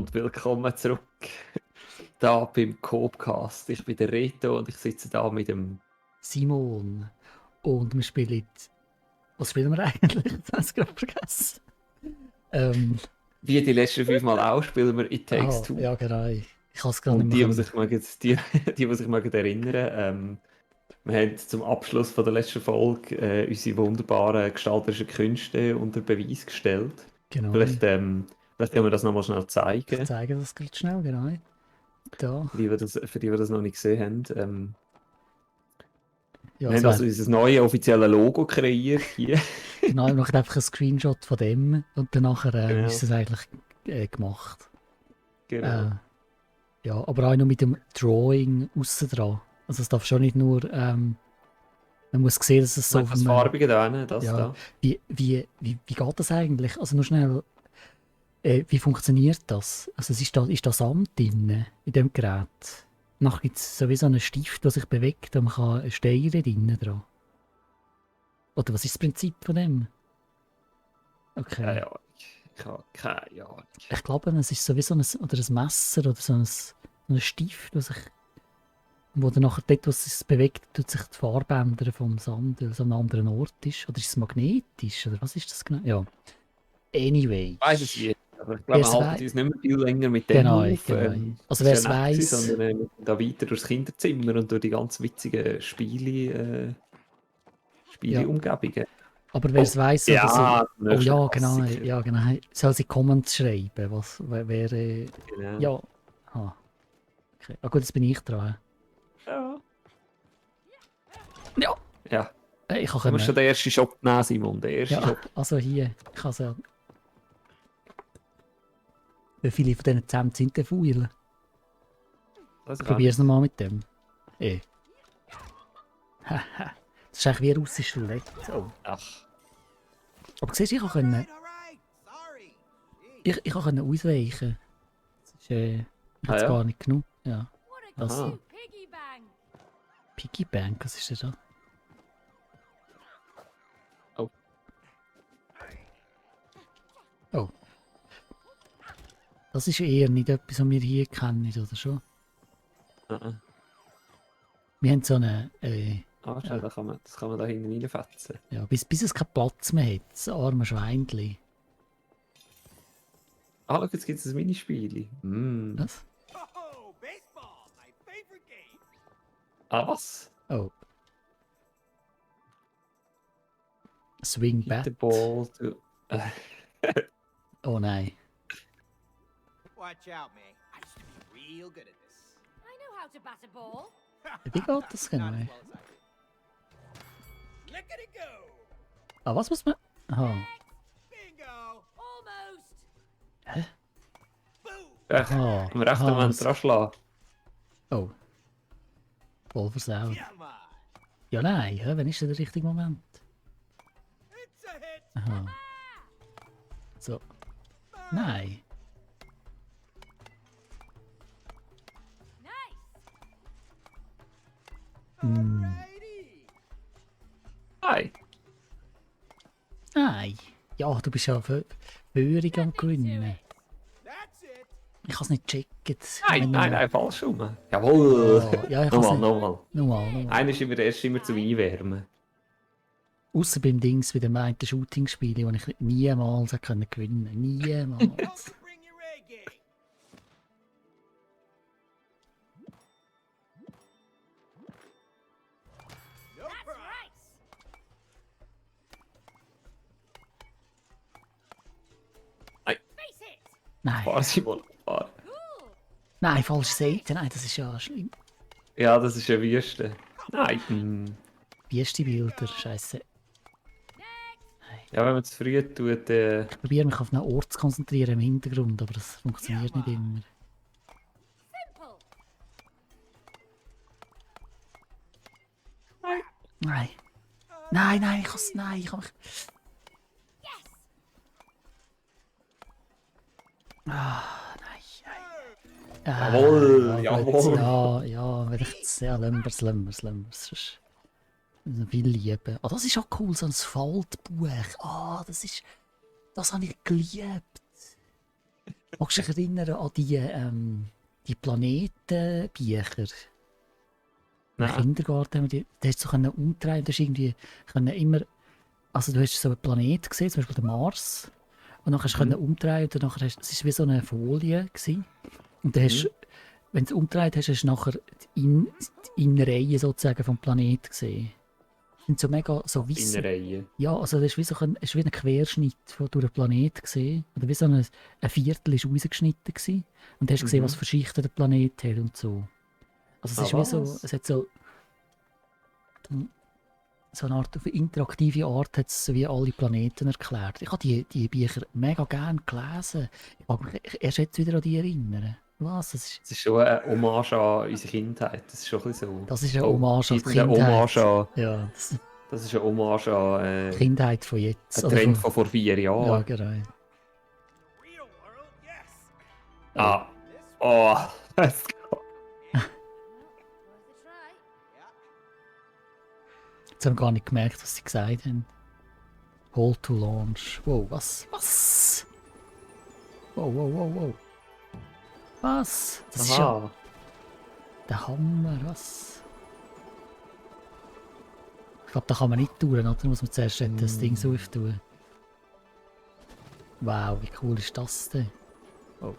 und willkommen zurück da beim Coopcast. Ich bin der Reto und ich sitze da mit dem Simon. Und wir spielen. Was spielen wir eigentlich? Das habe ich gerade vergessen. wie die letzten 5 Mal auch, spielen wir It Takes Two. Ja, genau. Ich kann es gar nicht Und mehr. die sich mögen erinnern, wir haben zum Abschluss von der letzten Folge unsere wunderbaren gestalterischen Künste unter Beweis gestellt. Genau. Vielleicht können wir das nochmal schnell zeigen. Ich zeige das gerade schnell, genau. Da. Für die, die das noch nicht gesehen haben. Ja, Wir haben also unser neues offizielles Logo kreiert hier. Genau, wir machen einfach einen Screenshot von dem und dann nachher Genau. ist es eigentlich gemacht. Genau. Ja, aber auch noch mit dem Drawing aussen dran. Also es darf schon nicht nur, man muss sehen, dass es so... Das Farbige da, ne? Das ja, da. Wie geht das eigentlich? Also nur schnell, wie funktioniert das? Also ist da Sand drin, in dem Gerät? Nachher gibt es sowieso einen Stift, der sich bewegt und man kann Steine drinnen dran. Oder was ist das Prinzip von dem? Okay. Keine Ahnung. Ich habe keine Ahnung. Ich glaube, es ist sowieso ein Messer oder so ein Stift, wo dann nachher dort, wo es sich bewegt, tut sich die Farbe ändern vom Sand, weil es an einem anderen Ort ist. Oder ist es magnetisch? Oder was ist das genau? Ja. Anyway. Ich weiß es nicht. Aber ich glaube, wir halten uns nicht mehr viel länger mit dem Genau. Also wer es weiss... Sondern wir da weiter durchs Kinderzimmer und durch die ganz witzigen Spiele-Umgebungen. Aber wer es weiss, ja, genau. Ja, genau. Soll sie Comments schreiben, was wäre... Genau. Ja. Okay. Ah gut, jetzt bin ich dran. Ja. Ja. Ich kann schon den ersten Shop nehmen, Simon. Der erste Shop. Also hier. Ich kann es ja... Wie viele von diesen 10 sind denn Feuer? Probier es nochmal mit dem. Haha. Das ist eigentlich wie russisch Roulette. Oh. Ach. Aber siehst du, ich konnte ausweichen. Das ist ich habe gar nicht genug. Ja. Das. Piggy Bank, was ist denn da? Oh. Oh. Das ist eher nicht etwas, was wir hier kennen, oder schon? Wir haben so eine... das kann man da hinten reinfetzen. Ja, bis es keinen Platz mehr hat, das arme Schweinchen. Schau, jetzt gibt es ein Minispiel. Was? Was? Oh. Swing Bat. The ball to... Oh nein. Watch out, man. I used to be real good at this. I know how to bat a ball. Wie geht das genau? Look at it go. Ah, was muss man... Aha. Bingo. Almost. Hä? Boom. Im rechten Moment dran schlagen. Oh. Voll versaut. Come on. Ja, nein. Ja, wann ist denn der richtige Moment? It's a hit. Aha. So. Nein. Nice. Alrighty. Nein. Nein. Ja, du bist ja Führung am Gewinnen. That's it. Ich kann es nicht checken. Nein, falsch rum. Jawohl. Oh, ja, ich kann es nicht. Nochmal. Nochmal. Einer ist erst immer zum Einwärmen. Außer beim Dings, bei dem einen Shooting-Spiel, das ich niemals gewinnen konnte. Niemals. Don't bring your A game. No That's problem. right. Face it. Nein. Fahr, Simon, fahr. Cool. Nein, falsche Seite. Nein, das ist ja schlimm. Ja, das ist eine Wüste. Nein. Wie ist die Bilder? Scheiße. Ja, wenn man zu früh tut, Ich probiere mich auf einen Ort zu konzentrieren im Hintergrund, aber das funktioniert nicht immer. Simple. Nein. Nein, ich kann es. Nein, ich kann mich. Yes. Nein. Jawohl, Ja, jawohl. ja, wenn ich jetzt. Ja, lassen wir es. Viel Liebe. Ah, das ist auch cool, so ein Faltbuch. Ah, das habe ich geliebt. Magst du dich erinnern an die Planetenbücher? Im Nein. Kindergarten haben wir die, da hast du so können umdrehen, da hast du irgendwie können immer, also du hast so einen Planet gesehen, zum Beispiel den Mars, und dann hast du können umdrehen und danach hast, es war wie so eine Folie gewesen. Und dann hast, wenn du es umgedreht hast, hast du nachher die Innereien sozusagen vom Planet gesehen. Das sind so mega so In weisse. einer Reihe. Ja, also das ist wie so ist wie ein Querschnitt durch den Planet gesehen. Oder wie so ein Viertel ist rausgeschnitten gewesen. Und du hast gesehen, was für Schichten der Planet hat und so. Also es ist wie so, was? es hat so eine Art, auf eine interaktive Art hat es wie alle Planeten erklärt. Ich habe die Bücher mega gerne gelesen. Ich mag mich erst jetzt wieder an die erinnern. Was? Das ist schon eine Hommage an unsere Kindheit. Das ist schon ein bisschen so. Das ist eine Hommage an die das ist eine Hommage Kindheit. an, Ja, das ist eine Hommage an die Kindheit von jetzt. einen Trend von vor 4 Ja, Jahren. genau. Real world, yes. Ah, This oh, das Worth a try. Yeah. Jetzt haben wir gar nicht gemerkt, was sie gesagt haben. Hold to launch. Wow, was? Was? Wow, wow, wow, wow. Was? Das ist ja Aha. der Hammer, was? Ich glaube, da kann man nicht tun, oder? Da muss man zuerst das Ding so auftun. Wow, wie cool ist das denn? Oh.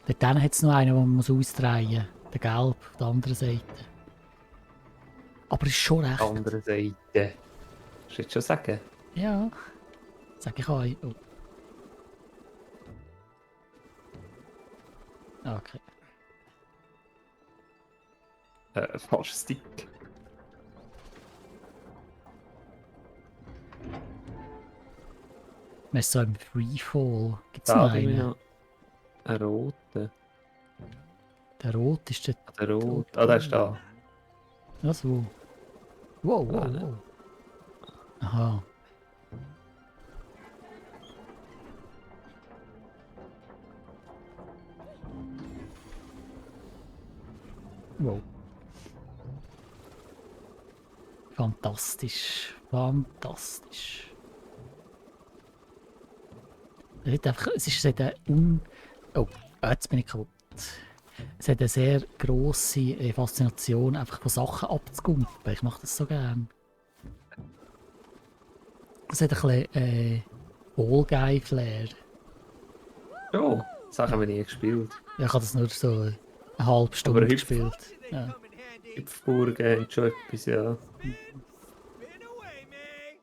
Dort hinten hat es noch einen, den man muss ausdrehen muss. Der Gelb auf der anderen Seite. Aber ist schon recht. Andere Seite. Willst du jetzt schon sagen? Ja. Sag ich euch. Oh. Okay. Falscher Stick. Man ist so im Freefall. Gibt es Da noch haben wir einen? noch einen roten. Der Rot ist der... Der rot. Ah, der ist da. Was, wo? Wow, wow, Nein. wow. Aha. Wow. Fantastisch. Fantastisch. Es hat einfach, es hat eine oh, jetzt bin ich kaputt. Es hat eine sehr grosse Faszination, einfach von Sachen abzugumpen. Ich mache das so gern. Es hat ein bisschen Ball Guy Flair. Oh, das haben wir nie gespielt. Ja, ich habe das nur so eine halbe Stunde hüpf- gespielt. They Ja. come in handy. Hüpfburgen haben schon etwas, ja. Spin away, me.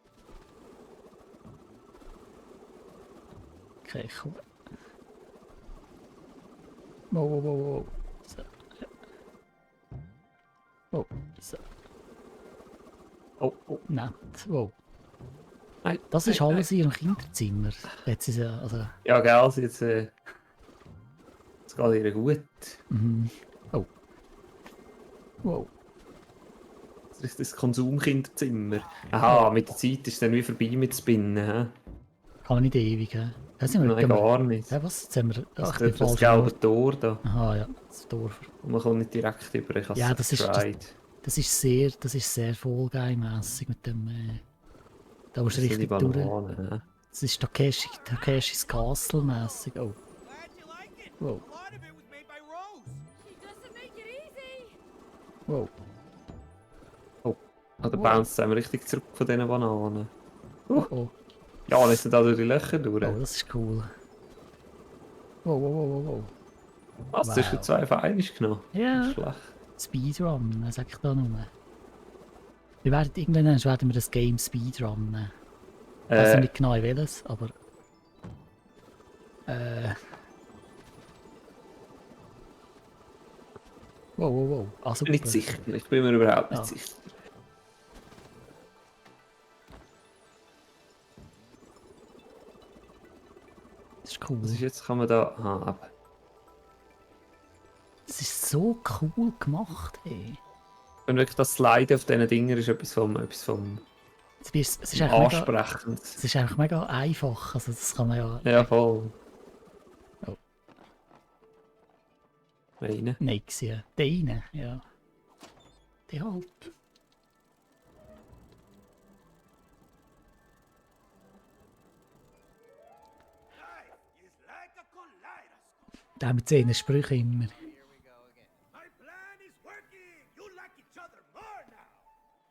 Okay, komm. Wow, wow, wow, wow. So. Wow, so. Oh, oh. Nett. Wow. Nein, Das ist nein, alles in ihrem Kinderzimmer. Jetzt ist ja, also, nein. Ja, gell, also jetzt, jetzt geht ihr gut. oh. Wow. Das ist das Konsumkinderzimmer. Aha, mit der Zeit ist es dann wie vorbei mit Spinnen. Hä? Kann man nicht ewig, hä? Da sind wir, Nein, gehen wir, gar nicht. ja, was? Jetzt haben wir, Das, ach, ich bin das falsch. gelbe Tor da. Aha, ja, das Dorf. Und man kommt nicht direkt über. Ich habe Ja, es das ist- getried. Das ist sehr Fall Guy-mässig mit dem, da musst du Das sind die richtig durch. Bananen. Hä? Das ist Takeshis Castle-mässig. Oh, Glad you like it. Whoa. A lot of it was made by Rose. She doesn't make it easy. wow. Ah, der Wow. bounce haben wir richtig zurück von diesen Bananen. Oh, oh. Ja, dann sind da durch die Löcher durch. Oh, das ist cool. Wow, wow, wow, wow, wow. Was, du hast wow. du 2 auf 1 genommen? Ja. Nicht schlecht. Speedrun, sag ich da nur. Wir werden irgendwann werden wir das Game Speedrunnen. Ich weiß Äh, nicht genau welches, aber... Wow, wow, wow. Ah, super. nicht sicher. Ich bin mir überhaupt nicht Ah. sicher. Das ist cool. Was ist jetzt? Kann man da... Ah, aber... Das ist so cool gemacht, ey. Und wirklich das Sliden auf diesen Dingern ist etwas vom Es ist eigentlich mega, ansprechend. es ist eigentlich mega einfach. Also das kann man ja... Ja, voll. Oh. Meine. Nein, gesehen. Deine, ja. Die halt. Der mit 10 Sprüchen immer. Here we go again. My plan is working! You like each other more now!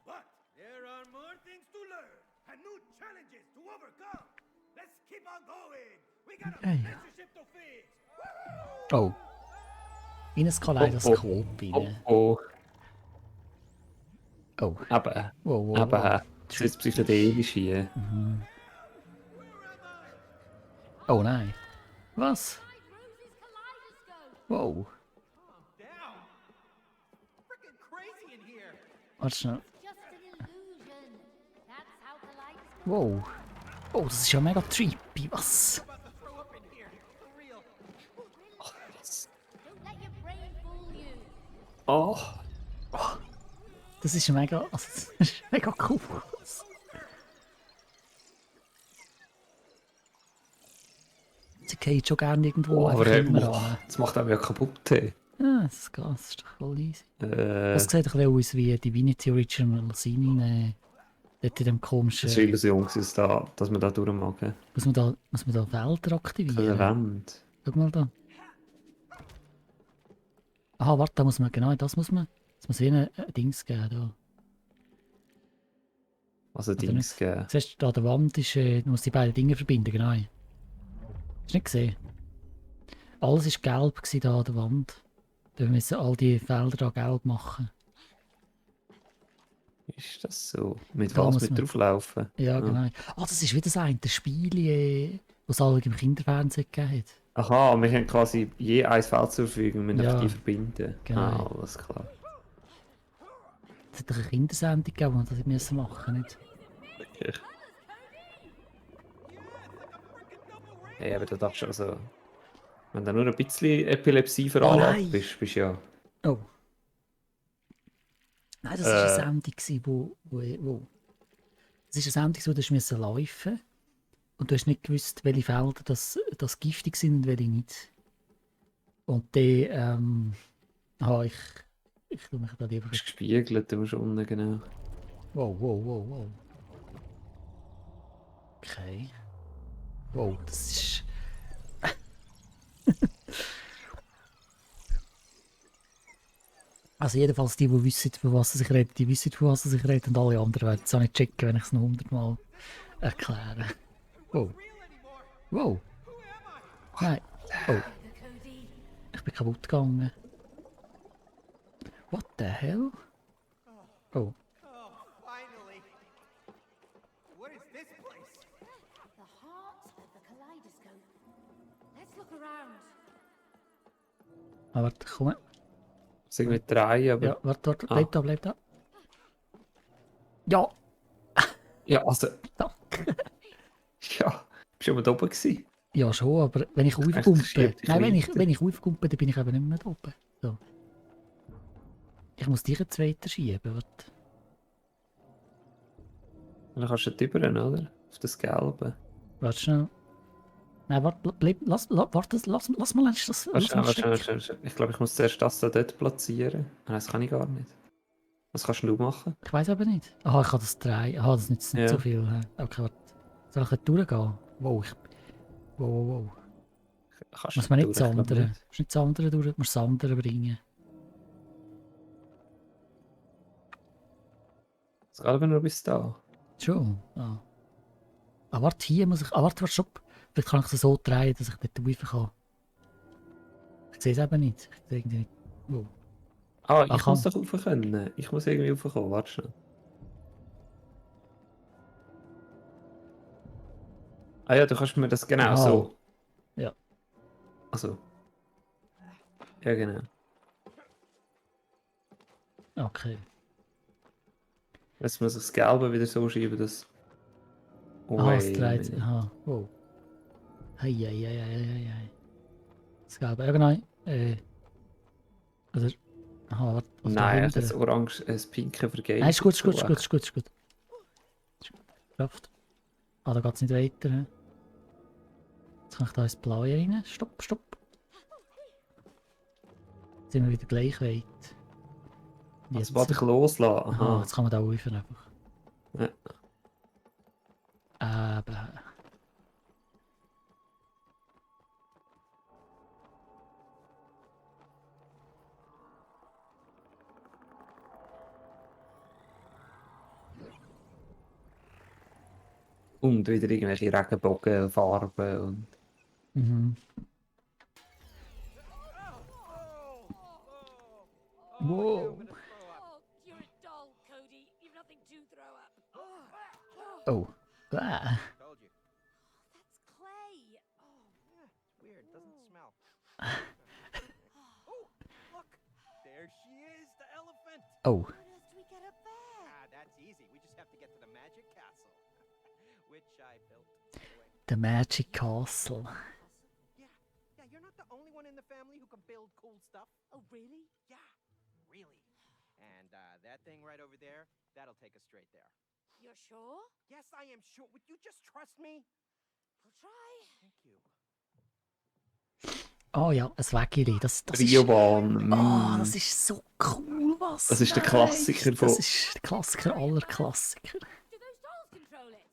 But there are more things to learn and new challenges to overcome! Let's keep on going! We got a Hey. relationship to fix! Oh. In ein Kaleidoskop rein. Oh, Oh. eben. Wow, wow, Eben. wow. Das ist psychedelisch hier. Oh nein. Was? Like Rosie's kaleidoscope. Wow. Down. Freaking crazy in here. Warte schnell. Just an illusion. That's how kaleidoscopes Wow. Oh, das ist ja mega trippy. Was? About to throw up in here. For real. don't let your brain fool you. Oh. Das ist mega. Also, das ist mega cool. Sie geht schon gerne irgendwo Oh, aber einfach hey, immer oh, an. das macht einem ja kaputt. Hey. Ja, das geht. Das ist doch voll easy. Äh, Das sieht ein bisschen aus wie Divinity Original Sin. Dort in dem komischen. das war Illusion, dass man da durch mag. Muss man da Felder So aktivieren? eine Wand. Schau mal da. Aha, warte, da muss man, genau, das muss wie ein Dings geben, da. Also Oder Dings nicht? geben. Siehst du, da an der Wand ist, du musst die beiden Dinge verbinden, genau. Hast du nicht gesehen? Alles war gelb gewesen, da an der Wand. Da müssen all die Felder da gelb machen. Ist das so? Mit Da was? muss Mit man- drauflaufen? Ja, genau. Ah, das ist wieder so ein Spiel, was es alle im Kinderfernsehen gegeben hat. Aha, wir haben quasi je ein Feld zur Verfügung, wir müssen Ja, einfach die verbinden. genau. Ah, alles klar. Es hat doch eine Kindersendung gegeben, wo wir das müssen machen, nicht? Hey, aber da darfst du also... Wenn du nur ein bisschen Epilepsie veranlagt nein! bist, bist du ja... Oh. Nein, das war eine Sendung, gewesen, wo... Es ist eine Sendung, wo du musst laufen und du hast nicht gewusst, welche Felder das giftig sind und welche nicht. Und dann, ich tue mich da lieber... Du bist gespiegelt, du musst unten, genau. Wow, wow, wow, wow. Okay. Wow, das ist... Also jedenfalls die wissen, von was sie sich reden, die wissen, von was sie sich reden und alle anderen werden es auch nicht checken, wenn ich es noch 100-mal erkläre. Wow. Wow. Nein. Oh, Cody. ich bin kaputt gegangen. What the hell? Oh. Oh, finally. What is this place? The heart of the kaleidoscope. Let's look around. Ah, warte, komm. Es irgendwie drei, aber... Ja, warte, Ah. bleib da. Ja, Ja, also... danke. Ja, bist du immer da oben gewesen? Ja, schon, aber wenn ich echt aufkumpe... verschiebt dich Nein, weiter. wenn ich aufkumpe, dann bin ich eben nicht mehr da oben. So. Ich muss dich jetzt weiter schieben, warte. Und dann kannst du drüber, oder? Auf das Gelbe. Warte schnell. Nein, warte, bleib, lass mal erst das... lass mal stecken. Warte. Ich glaube, ich muss zuerst das da dort platzieren. Nein, das kann ich gar nicht. Was kannst du machen? Ich weiß aber nicht. Aha, ich kann das drehen. Aha, das nützt nicht Ja. so viel. Okay, warte. Soll ich dort durchgehen? Wow, wow. Kannst Muss du man durch? nicht Ich glaub sandern. nicht. Muss nicht sandern durch, muss sandern bringen. Es geht aber nur bis da. Schon. Ah. Ah, warte, hier muss ich... Ah, warte, stopp. Vielleicht kann ich es so drehen, dass ich dort rauf kann. Ich sehe es eben nicht. Ich sehe irgendwie nicht. Wow. Ah, Ach, ich muss doch rauf können. Ich muss irgendwie raufkommen. Warte schnell. Ah ja, du kannst mir das genau Ah. so. Ja. Also. Ja, genau. Okay. Jetzt muss ich das Gelbe wieder so schieben, dass... Aha, es Wait a dreht. minute. Aha, wow. Hei. Das Gelbe, ja genau. Oder... Aha, warte. auf der Nein, Hündere. das Orange, das Pinke vergeht. Nein, ist gut. Geschafft. Ah, da geht es nicht weiter. He? Jetzt kann ich da ins Blaue rein. Stopp. Jetzt sind wir wieder gleich weit. Und Also, warte, ich loslassen. Aha, Aha. jetzt kann man da rauf einfach. Ja. Aber... Und wieder irgendwelche Regenbogenfarben und... Mhm. Oh, I'm Whoa. gonna throw up. Oh, you're a doll, Cody. You've nothing to throw up. Oh. Ah. Told you. That's clay. Oh, Yeah, it's weird. It doesn't smell. Oh, look. There she is, the elephant. Oh. how on earth do we get up there? Ah, that's easy. We just have to get to the magic castle, which I built, by the way. The Magic Castle. Yeah, yeah. You're not the only one in the family who can build cool stuff. Oh, really? Yeah, really. And that thing right over there, that'll take us straight there. You're sure? Yes, I am sure. Would you just trust me? We'll try. Thank you. Oh ja, ein Wägeli. Das ist... Riobahn. Oh, das ist so cool, was? Das ist der Nice. Klassiker von- Das ist der Klassiker aller Klassiker. Do those dolls control it?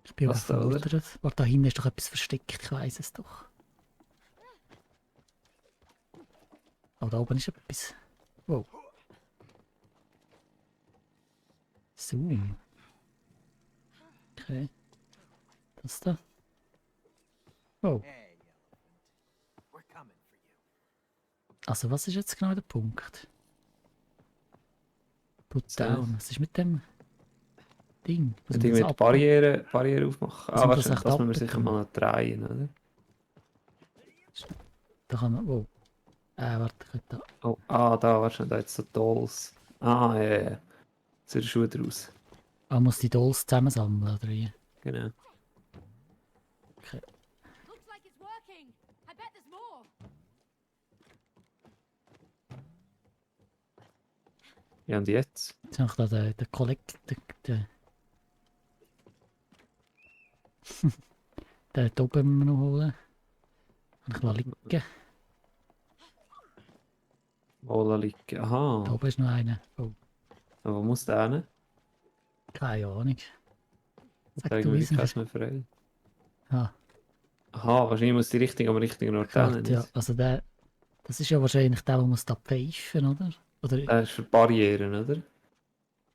Ich bin Was da, oder? überfordert. Warte, da hinten ist doch etwas versteckt, ich weiss es doch. Oh, da oben ist etwas. Wow. Zoom. Okay. Das da. Oh. Hey, elephant. We're coming for you. Also, was ist jetzt genau der Punkt? Put So. down. Was ist mit dem Ding? Muss Und man das irgendwie die ab- Barriere aufmachen. Muss man das Wahrscheinlich, echt das müssen wir sicher abbekommen? mal noch drehen, oder? Da kann man. Wow. Warte, ich könnte da. Oh, da, wahrscheinlich, da jetzt so Dolls. Ja. Jetzt ist der Schuh draus. Ah, muss die Dolls zusammensammeln, oder wie? Genau. Looks like it's working. I bet there's more. Ja, und jetzt? Jetzt habe ich da den Kollekt. Den da oben müssen wir noch holen. Kann ich liegen. Wo liegen? Da Aha. oben ist noch einer. Oh, Aber wo muss der hin? keine Ahnung. Sag Da du, wie irgendwie es kein mehr frei. Ah, Aha, wahrscheinlich muss die Richtung am richtigen Ort hin. klar, ja. Also der. Das ist ja wahrscheinlich der muss da pfeifen, oder? Oder Das ist für Barrieren, oder?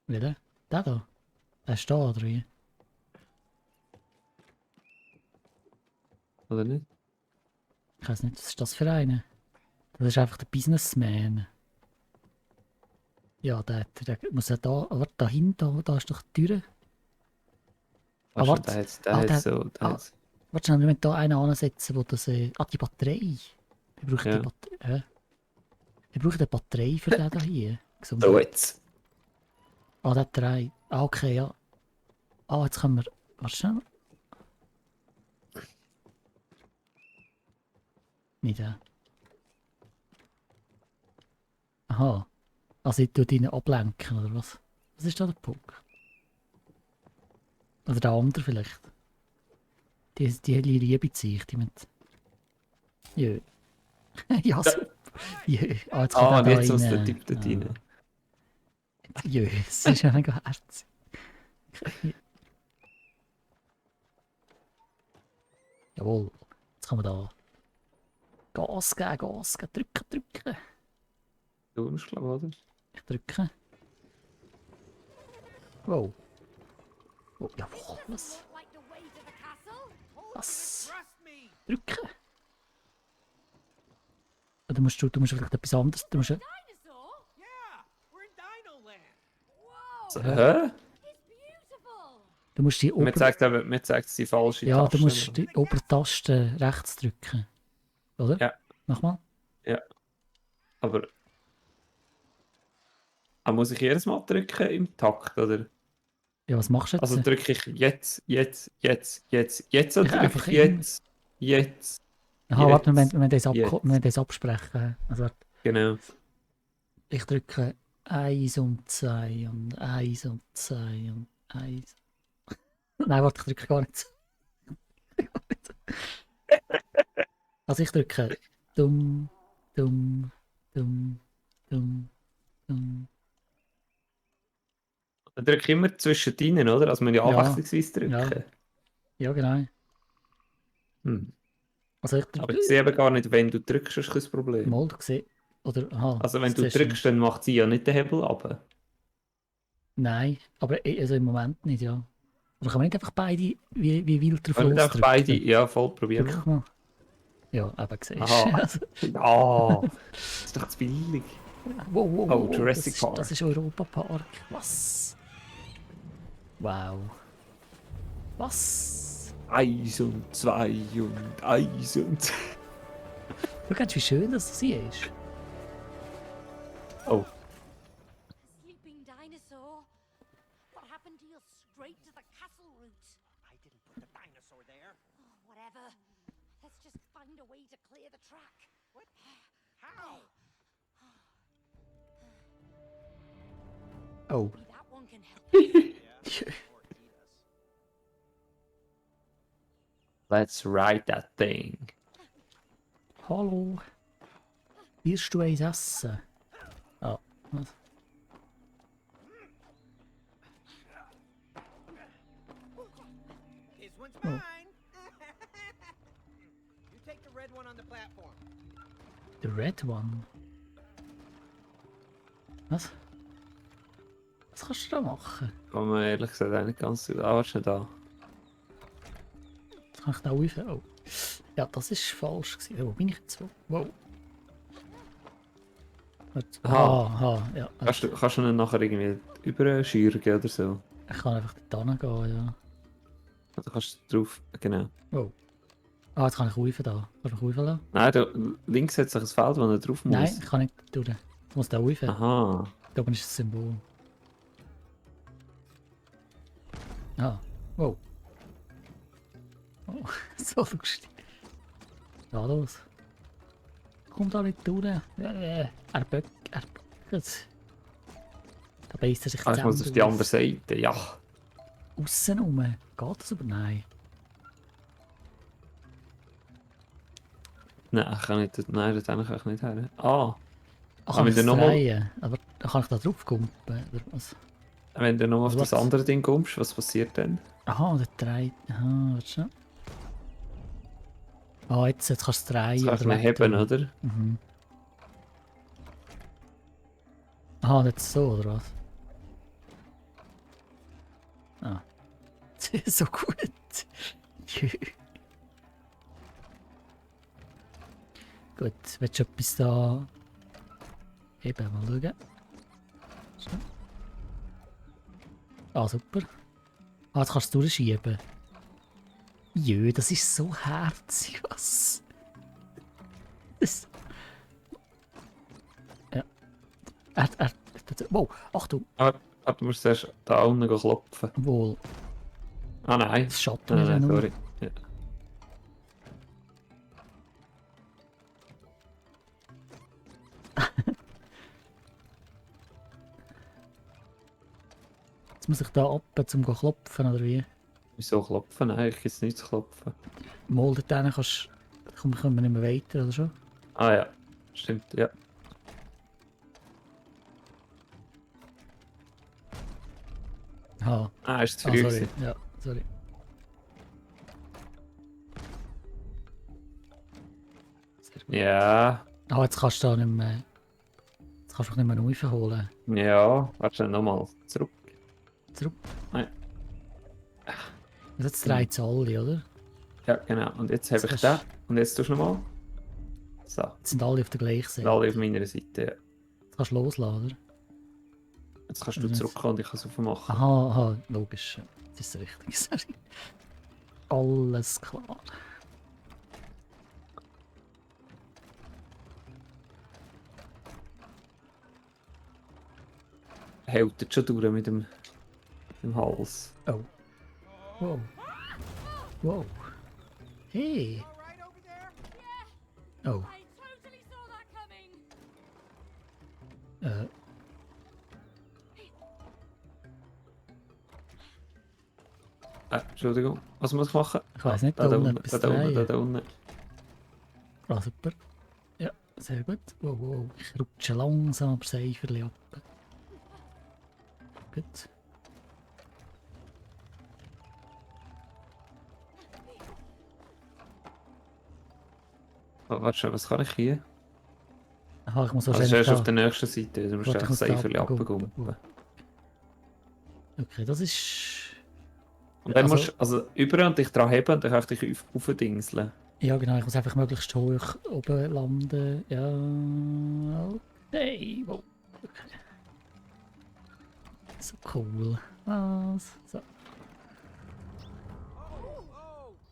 wie der? Der da? Der ist da, oder wie? Oder nicht? Ich weiß nicht, was ist das für einer? Das ist einfach der Businessman. Ja, der muss ja da. Aber da hinten, da ist doch die Tür. Ah, Wahrscheinlich, warte. der Ah, hat der- so... Der ah. hat's- Warte schnell, wir müssen da einen ansetzen, wo das. Die Batterie. Wir brauchen Ja. die Batterie. Wir brauchen eine Batterie für den da hier. So, jetzt. Ah, der 3. Ah, okay, ja. Ah, jetzt können wir. Warte schnell. Nicht der. Aha. Also ich tue ihn ablenken, oder was? Was ist da der Punkt? Oder der andere vielleicht? Die liebe sich, die mit. Jö. Ja, super. Jö. Ah, jetzt kommt Ah, er da jetzt muss der rein. Typ dort rein. Jö, es ist ja mega herzig. Jawohl. Jetzt kann man da Gas geben, drücken. Du musst, glaube ich, oder? Ich drücke. Wow. Oh, jawohl, was? Like the way to the castle? Was? Trust me. Drücken. Du musst vielleicht etwas anderes. Du musst, Dinosaur? Yeah, we're in Dino Land. Whoa! So, hä? It's beautiful. du musst die Mir Ober... zeigt eben, mir zeigt es die falsche Ja, Taste. du musst die Obertaste rechts drücken. Oder? Ja. Nochmal. Aber... muss ich jedes Mal drücken im Takt, oder? Ja, was machst du jetzt? Also drücke ich jetzt oder einfach drücke ich jetzt? Aha, warte, wir jetzt. müssen das, Jetzt. wir müssen das absprechen. Also, warte. Genau. Ich drücke 1 und 2 und 1 und 2 und 1. Nein, warte, ich drücke gar nicht. Also ich drücke dumm. Dann drücke ich immer zwischen denen, oder? Also man ja Ja. abwechslungsweise drücken. Ja, genau. Hm. Also ich Aber drücke. ich sehe eben gar nicht, wenn du drückst, ist kein Problem. Mal, du siehst. Oder, aha, Also wenn das du zuerst schon. drückst, dann macht sie ja nicht den Hebel ab. Nein, aber also im Moment nicht, ja. Oder kann man nicht einfach beide wie wild drauf Können wir einfach beide, losdrücken? ja voll, probieren Drück wir. mal. Ja, eben siehst Aha. du. Also, Ja, das ist doch zu billig. wow, wow, Oh, wow, Jurassic Park. das ist Europa Park. Was? Wow. Was? 1 und 2 und 1 und... Schau jetzt, wie schön das hier ist. Oh, Sleeping dinosaur. What happened to your straight to the castle route? I didn't put the dinosaur there. Oh, whatever. Let's just find a way to clear the track. What? How? Oh. Maybe that one can help. Yeah. Or eat us. let's ride that thing. Hallo. Wirst du eins essen? Ah, was? This one's mine. You take the red one on the platform. The red one. Was? Was kannst du da machen? Kann man ehrlich gesagt auch nicht ganz... Ah, warte schnell da. Jetzt kann ich da rauf. Oh. Ja, das ist falsch gewesen. Wo bin ich jetzt? Wow. Warte. Aha. Aha, ja. Kannst du ihn nachher irgendwie überschürgen oder so? Ich kann einfach da gehen, ja. Oder kannst du drauf... Genau. Oh. Ah, jetzt kann ich rauf da. Kannst du mich rauflassen? Nein, da, links hat sich ein Feld, wo er drauf muss. Nein, ich kann nicht durch. Ich muss da rauf. Aha. Da oben ist das Symbol. Ah. Wow. Oh, so lustig. Da los. Komm da nicht durch. Er böckt. Da beißt er sich Ah, ich muss auf die andere Seite. Ja. Aussen rum. Geht das aber? Nein. Nein, ich kann nicht... Nein, da kann ich nicht her. Ah. Ach, Kann kann ich ich den das nochmal- drehen? Aber da kann ich da drauf kumpen. Oder was? Wenn du nochmal auf Was? das andere Ding kommst, was passiert dann? Aha, der dreht. Aha, warte schon. Ah, jetzt kannst du es drehen. Jetzt kannst du oder ihn heben, wegtun. oder? Mhm. Aha, jetzt so, oder was? Ah. So gut. Gut, willst du etwas da... Eben, mal schauen. So. Ah, super. Ah, jetzt kannst du es durchschieben. Jö, das ist so herzig, was? Das... Ja. Wow, Achtung. Ah, du musst erst da unten klopfen. Wohl, Ah nein. das schadet Nein, mir ja nein, nur. sorry. Ja. Jetzt muss ich da ab, zum klopfen, oder wie? Wieso klopfen? Nein, ich jetzt nicht zu klopfen. Mal dort hinten kannst... Kommen wir nicht mehr weiter, oder schon? Ah ja, stimmt, ja. Ah, Ah, ist zu früh sorry. gewesen. Ja, sorry. Sehr gut. Ja, Ah, jetzt kannst du da nicht mehr... Jetzt kannst du dich nicht mehr raufholen. ja, warte schnell nochmal zurück. Zurück. Nein. Also jetzt dreht es alle, oder? Ja, genau. Und jetzt habe ich Jetzt den. kannst- Und jetzt tust du nochmal. So, Jetzt sind alle auf der gleichen sind Seite. alle auf meiner Seite. Ja. Jetzt kannst du loslassen, oder? Jetzt kannst du Also jetzt- zurückkommen und ich kann es aufmachen. Aha, aha, logisch. Das ist richtig, sorry. Alles klar. Hält jetzt schon durch mit dem Hals. Oh. Wow. Wow. Hey. All right over there? Oh. I totally saw that coming. Äh. Entschuldigung, was muss ich machen? Ich weiss nicht, da da unten unten, etwas da unten, drehen. da unten. Ah, super. Ja, sehr gut. Wow, wow. Ich rutsche langsam aber Seiferli ab. Gut. Warte schon, was kann ich hier? Aha, ich muss Also wahrscheinlich erst auf da... der nächsten Seite, du musst Warte, ich einfach muss da Seiferli abgumpen. abgumpen. Okay, das ist... Und dann Also- musst du also über und dich dran heben und dann kannst du dich aufdingseln. Ja genau, ich muss einfach möglichst hoch oben landen. Ja... Okay, wow. Okay. So cool. Was? So.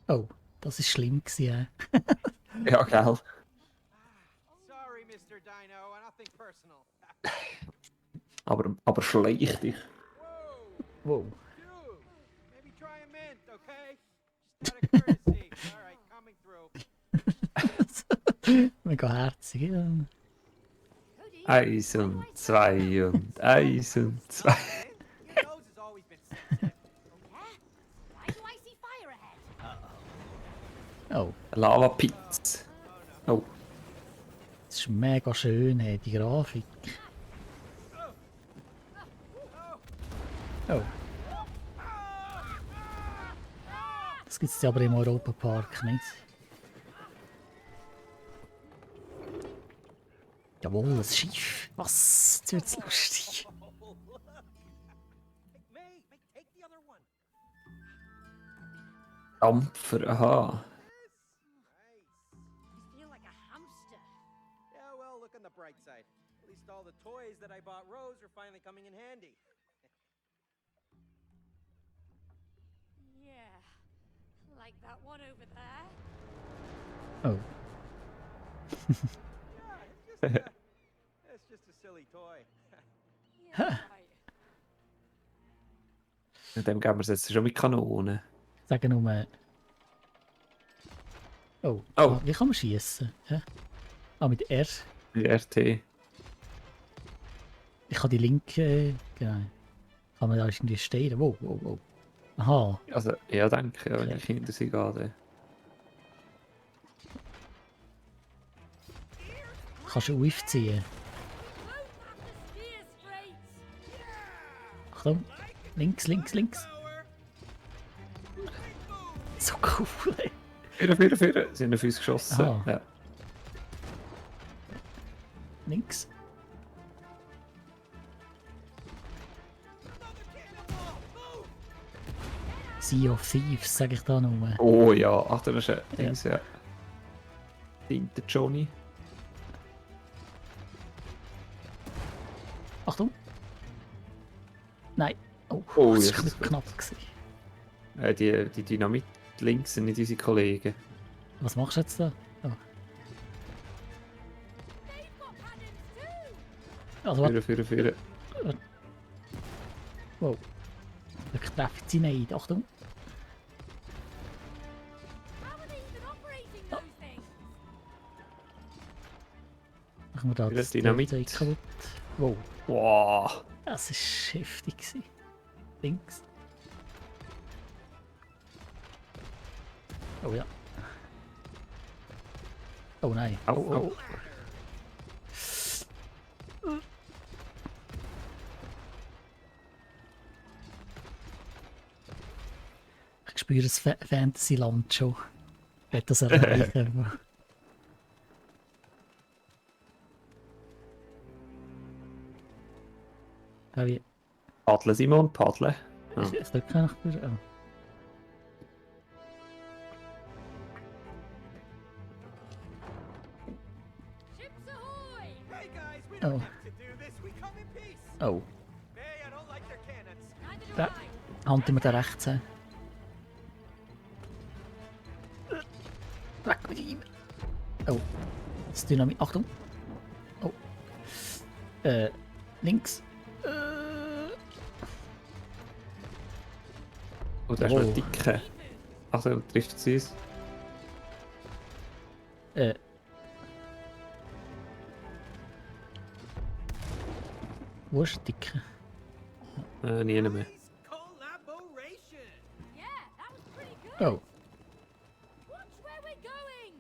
Oh, das ist schlimm gewesen. Ja, gell. Sorry, Mr. Dino, nothing personal. Aber schleich dich. Whoa, Wow. dude, maybe try a mint, okay? Just out of courtesy. All right, coming through. Mega herzig. Ja. Cody, Eins why do und I smell zwei und eins und zwei. Man, your nose has always been sensitive. Oh yeah? Why do I see fire ahead? Oh, Lava-Pits. Oh, das ist mega schön, hey, die Grafik. Oh. Das gibt es aber im Europapark nicht. Jawohl, ein Schiff. Was? Jetzt wird's lustig. Oh, look. May, take the other one. Dampfer, aha. Nice. You feel like a hamster. Yeah, well, look on the bright side. At least all the toys that I bought Rose are finally coming in handy. Yeah. Like that one over there. Oh. Yeah, it's just a silly toy. Yeah, right. Mit dem geben wir es jetzt schon mit Kanonen. Sagen nur. Oh. Oh. Ah, wie kann man schießen? Ja? Ah, mit R. Mit RT. Ich kann die linke. Genau. Kann man da irgendwie stehen? Wow, wow, wow. Aha. Also, ja, danke, ja, wenn Okay. die Kinder sind gerade. Kannst du aufziehen? Both have to steer straight. Achtung. Links, links, links. So cool, ey. Führen. Sie haben auf uns geschossen. Aha. Ja. Links. Sea of Thieves, sag ich da nur. Oh ja, ach, das ist ein Dings, ja. Der Johnny. Achtung. Nein. Oh, Oh, das yes. war knapp. Gewesen. Die Dynamit links sind nicht unsere Kollegen. Was machst du jetzt da? Oh. They've got cannons too. Also, warte. Führen. Wow. Ich treffe sie nicht. Achtung. How are they even operating those things? Machen wir da Wieder das Dynamit. Zeug kaputt. Wow. Wow. Das war heftig. Gewesen. Links. Oh ja. Oh nein. Au, Oh, au. Ich spüre das Fantasyland schon. Ich will das erreichen. Ja, wie? Paddeln, Simon, paddeln. Ja. Ich drücke nach der. Oh. Ships ahoy! Hey guys, we don't Oh. have to do this. We come in peace. Oh. May, I don't like their cannons. Neither do Da. I. Hand immer da rechts. Weg mit ihm. Oh. Das Dynamit. Achtung. Oh. Links. Oh, da ist noch Oh. ein Dicke. Also, trifft sie es? Wo ist der Dicke? Nie mehr. Nice collaboration. Yeah, that was pretty good. Oh. Watch where we're going.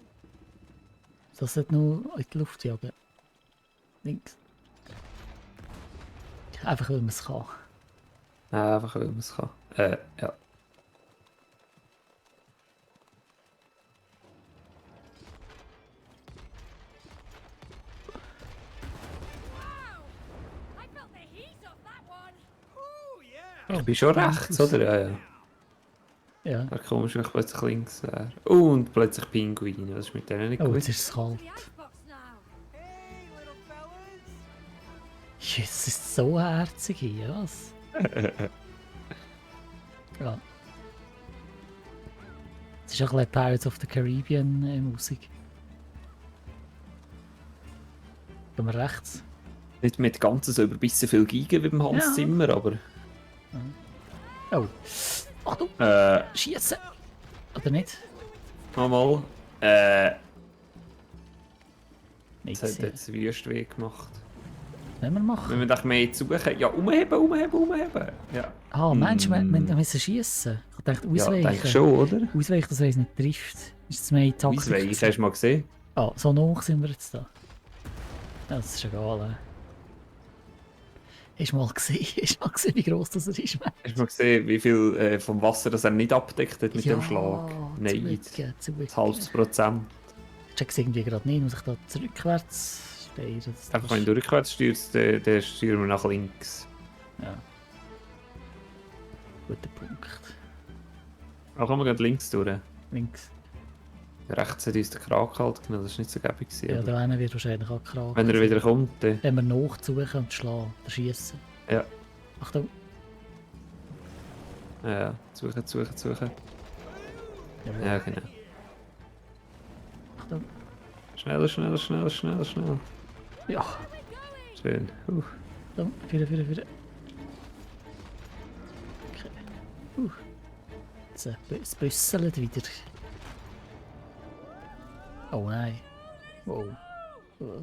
Das sollte nur in die Luft jagen. Links. Einfach weil man es kann. Einfach, weil man es kann. Ja. Ich bin schon rechts, oder? Ja, ja. Ja. Da komisch, wenn ich plötzlich links wäre. Und plötzlich Pinguine, was ist mit denen nicht Oh, gut? jetzt ist es kalt. The icebox now. Hey, little fellas. Es ist so herzig hier, was? Ja. Es ist auch ein bisschen Pirates of the Caribbean Musik. Gehen wir rechts? Nicht mit ganz so überbissen viel Giga wie beim Hans Ja. Zimmer, aber... Oh. Achtung! Äh, Schießen! Oder nicht? nochmal. Nicht Das hat gesehen. jetzt Wüstweh gemacht. Wenn wir machen. Wenn wir doch mehr suchen... Ja, umheben. Ja, Ah, meinst du, wir müssen schießen? Ich dachte, ja ausweichen. denke schon, oder? Ausweichen, dass er uns nicht trifft. Ist das mehr Taktik? Ausweichen, hast du mal gesehen? Ah, so hoch sind wir jetzt da. Ja, das ist egal. Hast du mal gesehen, wie gross das er ist? Hast du mal gesehen, wie viel vom Wasser das er nicht abdeckt hat mit dem Schlag? Nein, Zugegeben. ein halbes Prozent. Ich check's irgendwie gerade nicht, muss ich da rückwärts steuern? Das Einfach wenn du rückwärts steuerst, dann steuern wir nach links. Ja. Guter Punkt. Auch kommen wir gleich links durch. Links. Rechts hat uns der Kragen gehalten, das war nicht so gäbig. Ja, aber da hinten wird wahrscheinlich auch kragen. wenn er wieder kommt, dann... Wenn wir nachsuchen und schlagen, dann schießen. Ja. Achtung. Ja, suchen. Jawohl. Ja, genau. Achtung. Schnell. Ja. Schön. Achtung. Führen. Okay. Jetzt es büsselt wieder. Oh nein. Wow. Oh,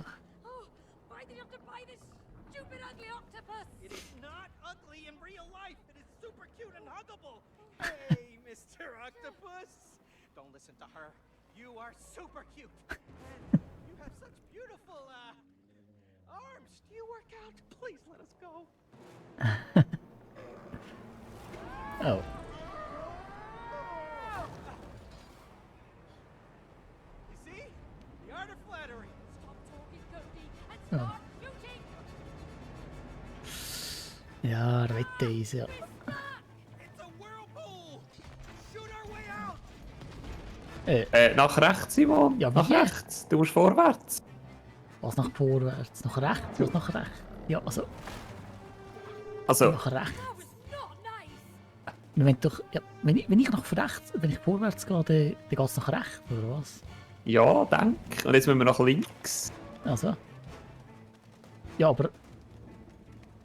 why did you have to buy this stupid, ugly octopus? It is not ugly in real life. It is super cute and huggable. Hey, Mr. Octopus. Don't listen to her. You are super cute. And you have such beautiful, arms. Do you work out? Please let us go. Oh. You see? The art of flattery. Stop talking, Cody, and Oh. start shooting. Ja, er wette uns, ja. It's a whirlpool. Shoot our way out. Nach rechts, Simon. Ja, nach wie? rechts. Du musst vorwärts. Was nach vorwärts? Nach rechts? Was nach rechts? Ja, also Also, nach rechts. That was not nice. Wenn, doch, ja, wenn ich nach rechts, wenn ich vorwärts gehe, dann geht es nach rechts, oder was? ja, denk. Und jetzt müssen wir nach links. Also. Ja, aber.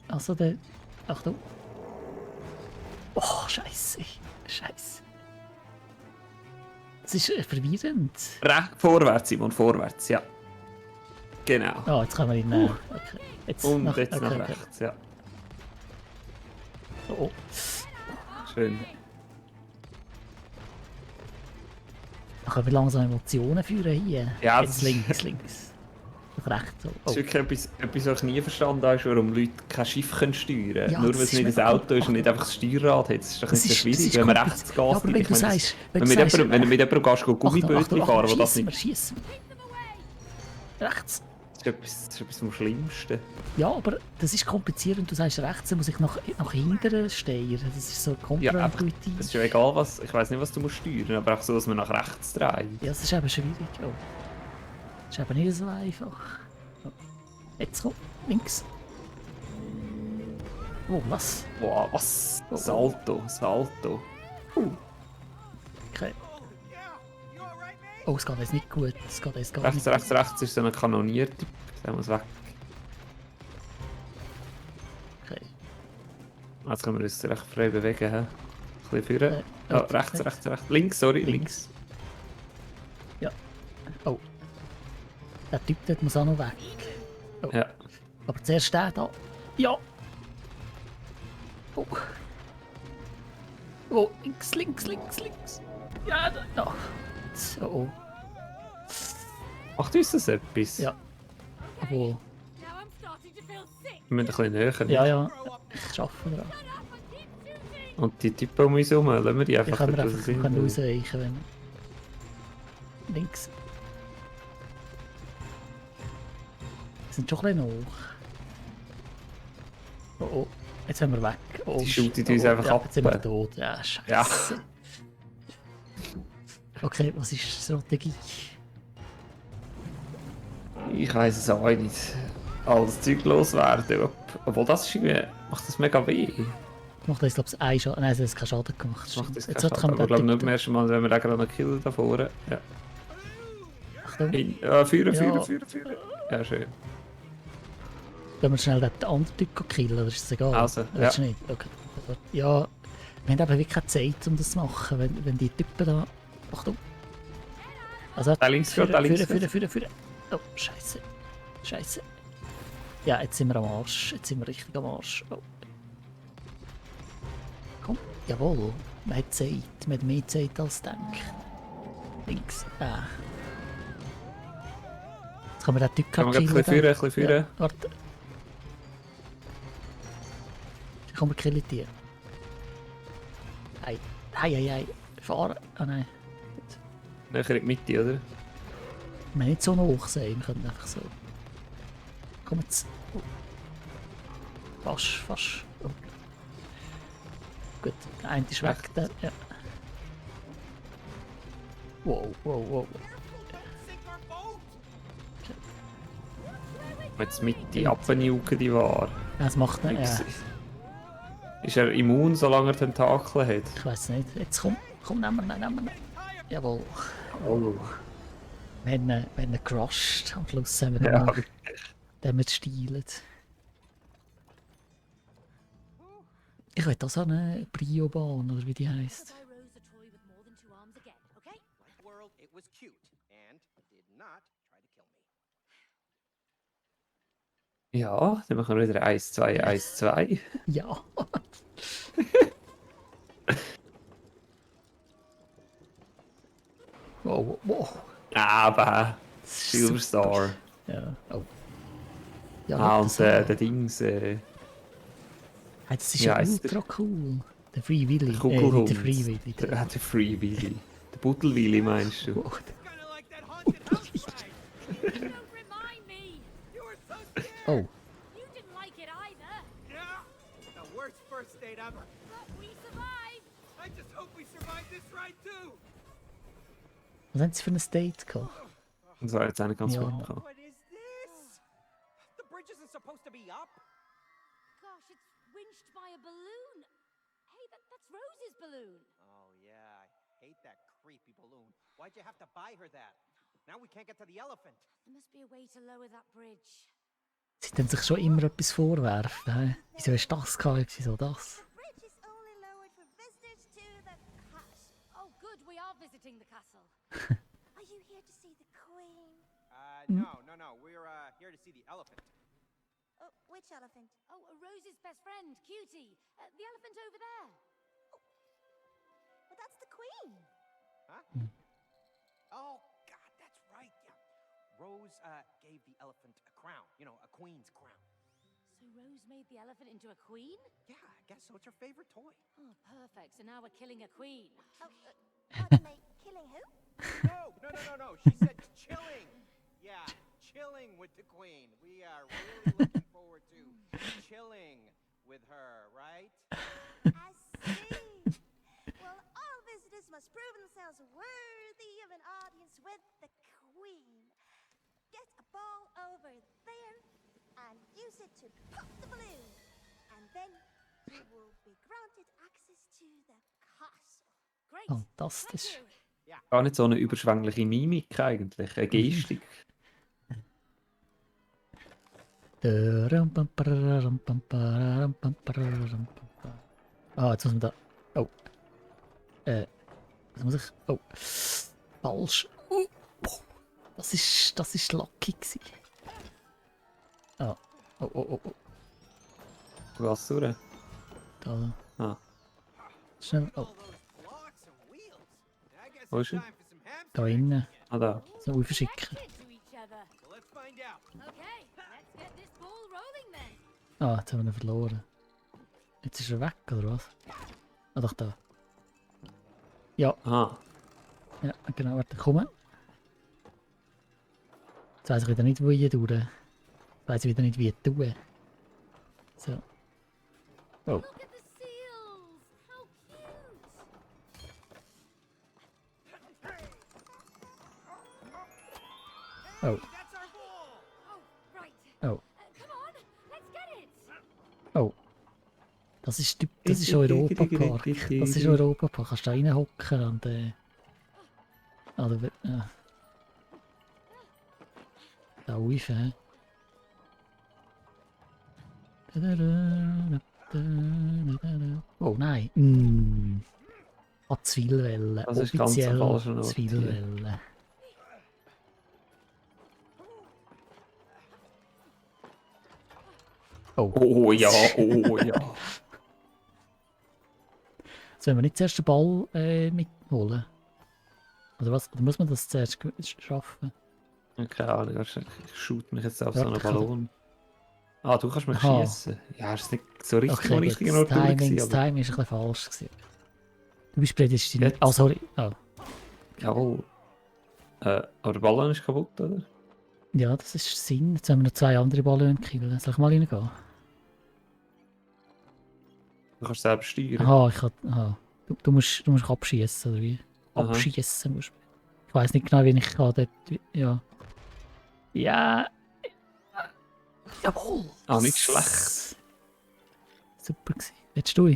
Also, der. Achtung. Oh, Scheiße. Es ist verwirrend. Vorwärts, Simon, vorwärts, ja. Genau. Ah, jetzt können wir ihn. Okay. Jetzt Und jetzt nach okay. rechts, ja. Oh. Schön. Dann können wir langsam Emotionen führen hier. Ja, Jetzt das- links. Nach rechts. So. Das ist wirklich etwas, was ich nie verstanden habe, warum Leute kein Schiff steuern können. Ja, Nur das weil es ist nicht ein mega Auto ist und nicht komplex. einfach das Steuerrad hat. Das ist doch nicht so Das schwierig, ist wenn man kompliziert. rechts geht. Ja, aber wenn Ich du meine, sagst, wenn du mit jemandem gehst, Gummibötchen fahren, wo das nicht... schießen. Rechts. Das ist etwas vom Schlimmsten. Ja, aber das ist kompliziert und du sagst rechts, dann muss ich nach hinten steuern. Das ist so Ja, einfach, kontraintuitiv. das ist ja egal, was... Ich weiß nicht, was du musst steuern, aber auch so, dass man nach rechts dreht. Ja, das ist eben schwierig. Oh. Das ist eben nicht so einfach. Oh. Jetzt komm, links. Oh, was? Boah, was? Salto. Okay. Oh, yeah. You all right, mate? Oh, es geht jetzt nicht gut. Es geht jetzt gar nicht. Rechts ist so ein Kanoniertyp. Der muss weg. Okay. Jetzt können wir uns recht frei bewegen. He? Ein bisschen führen. Oh, Rechts. Links, sorry, links. Ja. Oh. Der Typ dort muss auch noch weg. Ja. Aber zuerst der da. Ja. Oh. Oh, links. Ja, da. So. Macht uns das etwas? Ja. Obwohl. Now I'm starting to feel sick. Wir müssen ein bisschen näher. Ja. Ich arbeite dran. Shut up and keep shooting. Und die Typen um uns herum, lassen wir die Ich einfach kann mir dort, wo einfach sie sind. ausweichen, wenn. Links. Wir sind schon ein bisschen hoch. Oh. Jetzt sind wir weg. Oh, Die shootet uns einfach ja, ab. Jetzt sind wir tot. Ja, scheiße. Ja. Okay, was ist die Strategie? Ich weiß es auch nicht. Alles Zeug loswerden. Obwohl das ist irgendwie... Macht das mega weh. Macht das, glaube ich, einen Schaden. Nein, das hat keinen Schaden gemacht. Das macht das Jetzt keinen kann Schaden. man Aber ich glaube den nicht Typ beim ersten Mal, wenn wir den gerade noch killen da vorne. Ja. Achtung, Führen. Ja, schön. können wir schnell den anderen Typ killen, oder ist es egal? Also, Willst ja. du nicht? Okay. Ja, wir haben eben wirklich keine Zeit, um das zu machen, wenn die Typen da... Achtung. Also, Da links geht, da links geht. führen. Oh, scheiße. Scheiße. Ja, jetzt sind wir am Arsch. Jetzt sind wir richtig am Arsch. Oh. Komm, jawohl. Man hat Zeit. Man hat mehr Zeit als denkt. Links. Jetzt können wir den Typ Können wir killen. ein bisschen führen. Ja, warte. Komm, wir killen die. Hey. Fahren. Ah nein. Näher in die Mitte, oder? Wir haben nicht so hoch sein, wir können einfach so. Komm jetzt. Oh. Fast. Oh. Gut, der eine ist weg. Der, ja. Wow. Sink our boat! Jetzt Mitte abniuken die war. Das macht nicht. Ja, Ist er immun, solange er Tentakel hat? ich weiß nicht. Jetzt komm, nehmen wir ihn. Jawohl. Oh. Wir haben ihn gecrushed. Am Schluss haben wir Ja. noch damit stiehlt. Ich will auch so eine Brio-Bahn, oder wie die heisst. Buy Rose a toy with more than 2 arms again, okay? Like World, it was cute and did not try to kill me. Ja, dann machen wir wieder 1-2. Ja. Wow. Aber Das ist Silver super. Star. Ja. Oh. Ja, Und das, der Dings, hey, das ist wie ja heisst ultra cool. Der Free Willy. der Kugelhund. Nicht der Free Willy. Der Free Willy. Der Buttelwilly meinst du? Oh, Kinda like that haunted house ride. Don't remind me! You were so scared! oh. You didn't like it either, Yeah! The worst first date ever. but we survived! I just hope we survive this ride too! Was haben sie für ein Date gehabt? Und so jetzt auch nicht ganz Ja. mitbekommen. What is this? The bridge isn't supposed to be up. Gosh, it's winched by a balloon. Hey, that's Rose's balloon. Oh yeah, I hate that creepy balloon. Why'd you have to buy her that? Now we can't get to the elephant. There must be a way to lower that bridge. Sie tun sich schon immer etwas vorwerfen. He? Wieso hast du das gehabt? Wieso das? The bridge is only lowered for visitors to the castle. Oh, good, we are visiting the castle. Are you here to see the queen? No. We're here to see the elephant. Oh, which elephant? Oh, Rose's best friend, Cutie. The elephant over there. Well, that's the queen. Huh? Oh God, that's right. Yeah, Rose gave the elephant a crown. You know, a queen's crown. So Rose made the elephant into a queen? Yeah, I guess so. It's her favorite toy. Oh, perfect. So now we're killing a queen. Oh, pardon me, killing who? No. She said chilling. Yeah, chilling with the queen. We are really looking forward to chilling with her, right? I see. Well, all visitors must prove themselves worthy of an audience with the queen. Get a ball over there and use it to pop the balloon. And then you will be granted access to the castle. Great. Fantastisch. Thank you. Gar nicht so eine überschwängliche Mimik eigentlich, eine Gestik. Ah, jetzt muss man da. Oh. Was muss ich. Oh. Falsch. Das ist lucky gewesen. Ah. Oh. Was durch? Da. Ah. Schnell. Oh. All those blocks and wheels. I guess Wo it's ist er? time for some hamster Da innen. Ah, da. So verschicken. Connected to each other. So let's find out. Okay, let's get this ball rolling then. Ah, jetzt haben wir ihn verloren. Jetzt ist er weg, oder was? Ah, doch da. Ja, Aha. ja, genau, warte, komm. Jetzt weiss ich wieder nicht, wo ich durch. Jetzt weiss ich wieder nicht, wie ich tue. So. Oh. Look at the seals! How cute! Oh. That's our ball! Oh, right. Oh. Come on, let's get it! Oh. Das ist Europapark. Das ist Europapark. Kannst du da reinhocken und da rauf, hä? Oh nein. Zwiebelwelle. Das ist ganz Offiziell am falschen Ort Zwiebelwelle. Oh. Oh ja, oh ja. Sollen wir nicht zuerst den Ball mitholen? Oder was? Oder muss man das zuerst schaffen? Keine Ahnung, ich shoot mich jetzt auf Ja, so einen ich kann- Ballon. Ah, du kannst mich Aha. schießen. Ja, ist nicht so richtig Okay, am gut. richtigen Das Ort Timing, gewesen, das aber Timing ist ein bisschen falsch gewesen. Du bist prädestiniert. Jetzt. Ah, sorry. Oh. jawohl. Aber der Ballon ist kaputt, oder? Ja, das ist Sinn. Jetzt haben wir noch 2 andere Ballons killen. Soll ich mal reingehen? Du kannst selber steuern. Aha, aha. Du musst abschießen, oder wie? Aha. Abschießen musst du. Ich weiß nicht genau, wie ich kann dort. Ja. Ja. Jawohl. Ah, nicht schlecht. Super gewesen. Willst du?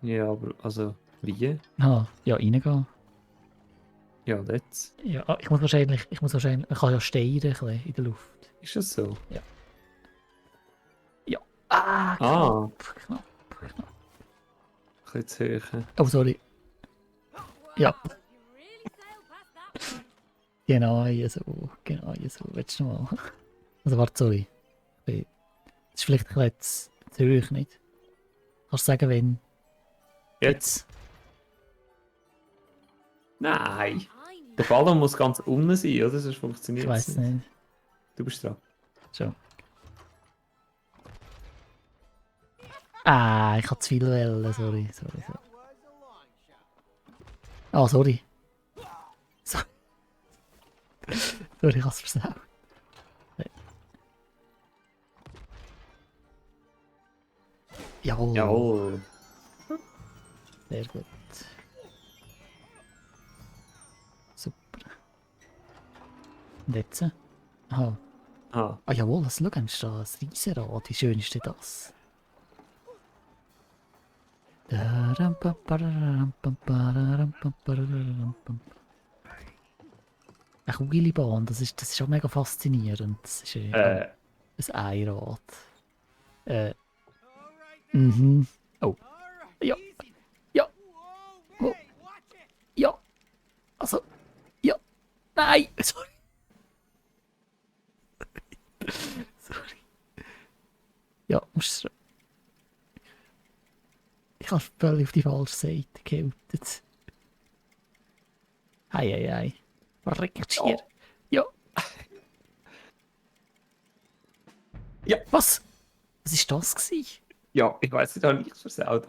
Ja, aber also, wie? Aha, ja, reingehen. Ja, jetzt. Ja, ich muss wahrscheinlich, ich kann ja steuern ein bisschen in der Luft. Ist das so? Ah, Ah. knapp. Ein bisschen zu hoch. Oh, sorry. Ja, You really sailed past that one. genau so. Willst du noch mal? Also, warte, sorry. Das ist vielleicht ein bisschen zu hoch, nicht? Kannst du sagen, wenn? Jetzt? Nein! I knew Der Ballon muss ganz unten sein, oder? Sonst funktioniert Ich es weiß nicht. Du bist dran. So. Ah, ich habe zu viel Wellen, sorry. That was a long shot. Ah, sorry. So. Sorry, ich habe es versaut. Jawohl. Jawohl. Sehr gut. Super. Und jetzt? Aha. Ah, Ah, jawohl, das schau, ist da ein Riesenrad. Wie schön ist denn das? Eine Kugelbahn, das ist auch mega faszinierend. Das ist ein Einrad. All right, Mhm. all right. Ja. Easy. Ja. Whoa, Oh. hey, watch it. Ja. Also. Ja. Nein. Sorry. Sorry. Ja, musst du. Ich habe völlig auf die falsche Seite gehalten. Ei. Verreckt hier. Ja. Ja. Was? Was ist das gewesen? ja, ich weiß nicht, habe ich es versaut,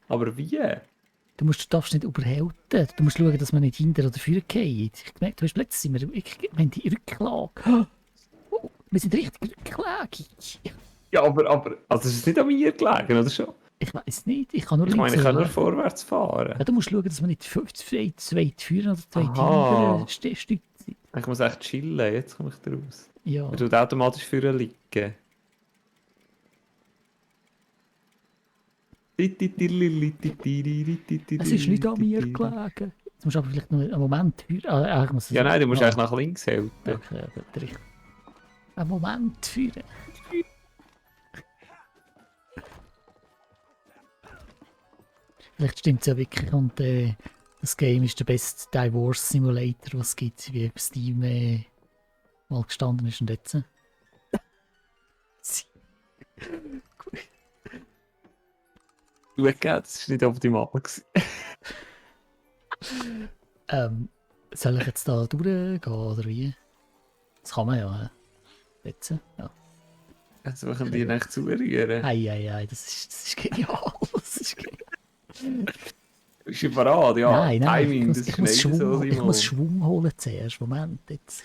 aber wie? Du darfst nicht überhalten. Du musst schauen, dass man nicht hinter oder vorne geht. Ich gemerkt, du hast plötzlich sind wir haben die Rücklage. Oh, wir sind richtig rücklägig. Ja, aber also es ist nicht an mir gelegen, oder schon? Ich weiß nicht, ich kann nur Ich meine, ich kann nur oder- vorwärts fahren. Ja, du musst schauen, dass man nicht zu weit führen oder zu weit Aha. hinten stützen. Ich muss echt chillen, jetzt komme ich raus. Ja. Er tut automatisch für liegen. Es ist nicht an mir gelegen. Jetzt musst du aber vielleicht noch einen Moment führen. Ich muss Ja, nein, du musst eigentlich nach links halten. Okay, gut, richtig. Einen Moment führen. Vielleicht stimmt es ja wirklich und das Game ist der beste Divorce Simulator, was es gibt, wie auf Steam mal gestanden ist und jetzt. Zugegeben, das war nicht optimal. gewesen. Soll ich jetzt da durchgehen oder wie? Das kann man ja. Jetzt? Ja. Jetzt machen die nicht zurühren. Ei, das ist genial. Das ist genial. Ist ja parat, ja. Nein, Timing, ich das muss, ist ich, muss nicht so, Schwung, ich Simon. muss Schwung holen zuerst. Moment, jetzt.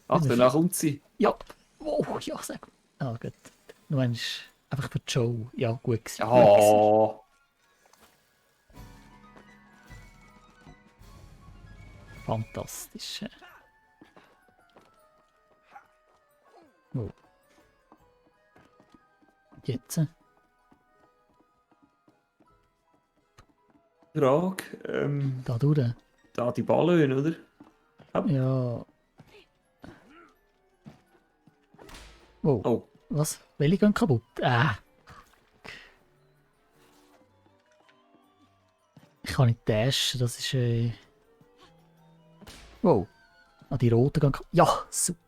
Ach, danach kommt sie. Ja. Oh, ja, sag. Ah, gut. Du meinst. Einfach für die Show. Ja, gut gewesen. Gut gewesen. Ja. Fantastisch. Oh. Jetzt? Frage. Da durch. Da die Ballen, oder? Ja. Oh. Oh. Was? Welche gehen kaputt? Ah. Ich kann nicht dashen, das ist Wow. Ah, die roten gehen kaputt. Ja, super.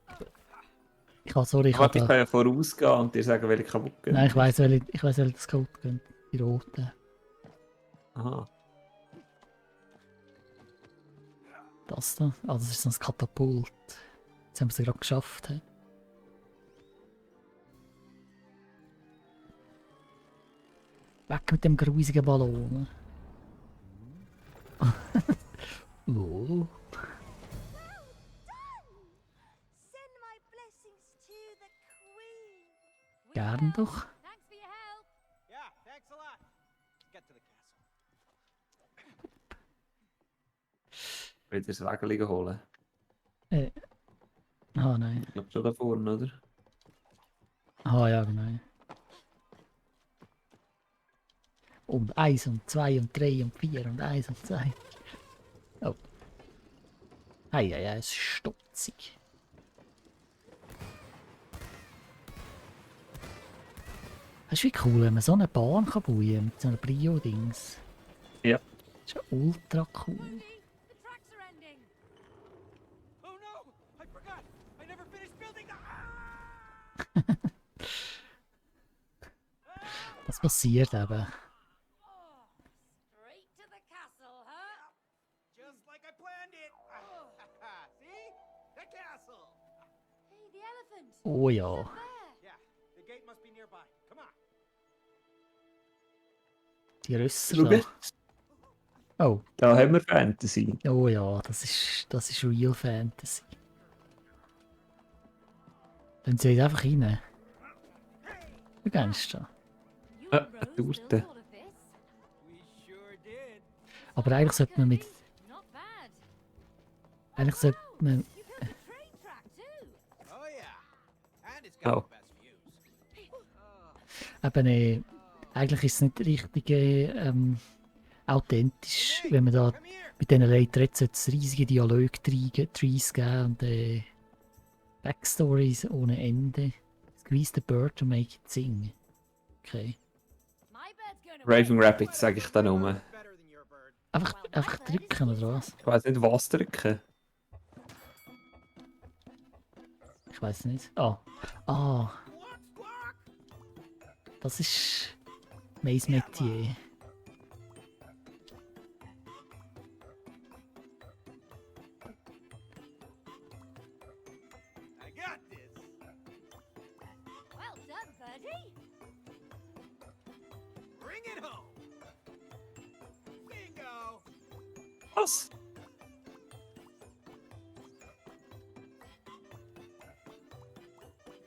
Sorry, ich Warte, ich habe kann ja vorausgehen und dir sagen, welche kaputt gehen. Nein, ich weiss, welche das kaputt gehen. Die roten. Aha. Das da. Ah, das ist so ein Katapult. Jetzt haben wir es gerade geschafft. He? Weg mit dem grusigen Ballon. Oh. Send my blessings to the Queen. We Gern will. doch. Thanks for your help. Yeah, thanks a lot. Get to the castle. Will ich das Wägeli holen? Ah, nein. Ich glaube schon da vorne, oder? Ah, ja, genau. Und 1 und 2 und 3 und 4 und 1 und 2. Oh. Ei, es ist stutzig. Weißt du, wie cool, wenn man so eine Bahn kann bauen mit so einem Brio-Dings? Ja. Das ist ja ultra cool. Bertie, the tracks are ending. Oh no! I forgot! I never finished building the. Das passiert eben. Oh, straight to the castle, huh? Just like I planned it! See? The castle! Hey, the elephant. Oh ja. There. Yeah, the gate must be nearby. Come on. Die Rösser Schau. da. Oh. Da haben wir Fantasy. Oh ja, das ist Real Fantasy. Dann sie einfach rein. Wie gehst du da? You Ah, and eine Rose Torte. built all of this. We sure did. Aber eigentlich sollte man mit. Not bad. Eigentlich sollte man. You built a train track too. Oh yeah. And it's got Oh. the best views. Eben, eigentlich ist es nicht richtig authentisch, wenn man da Come here! mit diesen Leuten redet, sollte es riesige Dialog-Trees geben und Backstories ohne Ende. Squeeze the bird to make it sing. Okay. My bird's going to Raving Rapids, sage ich da nur. Better than your bird. Einfach drücken oder was? Ich weiß nicht, was drücken. Ich weiß nicht. Ah. Ah, Squawk, squawk! das ist Maze Metier. I got this! Well done, Birdie. Bring it home! Bingo! Was?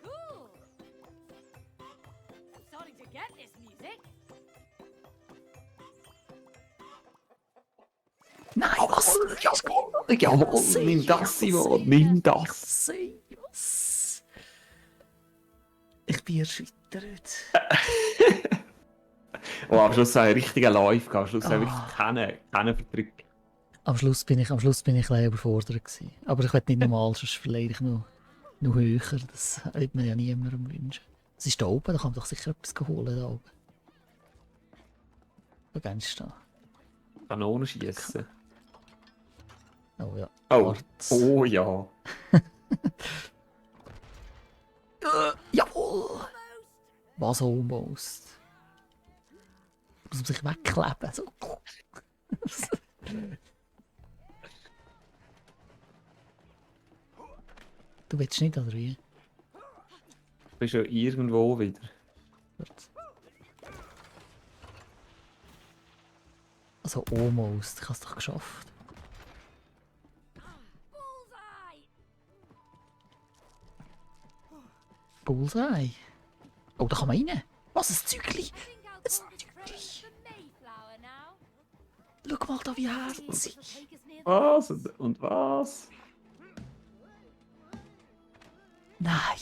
Cool. I'm starting to get this music. Nein, was? Jawohl, nimm das, Simon, nimm das. Was? Ich bin erschüttert. Oh, am Schluss war ein richtiger Live, am Schluss habe ich Ah. wirklich keinen Verdrück. Am Schluss bin ich ein bisschen überfordert gewesen. Aber ich will nicht normal, sonst verliere ich noch höher. Das würde man ja niemandem wünschen. Es ist da oben, da kann man doch sicher etwas holen da oben. Wo gehst du da? Kanonen schießen. Oh ja. Oh, Harz. oh ja. Jawohl! Was almost? Muss man sich wegkleben. So. Du willst nicht, oder wie? Du bist ja irgendwo wieder. Also almost. Ich habe es doch geschafft. Bullseye. Bullseye. Oh, da kann man rein. Was, ein Zügli? I think I'll It's call the train the Mayflower now. Schau mal da, wie See if herzig. it'll take us near the Was? Und was? Nein.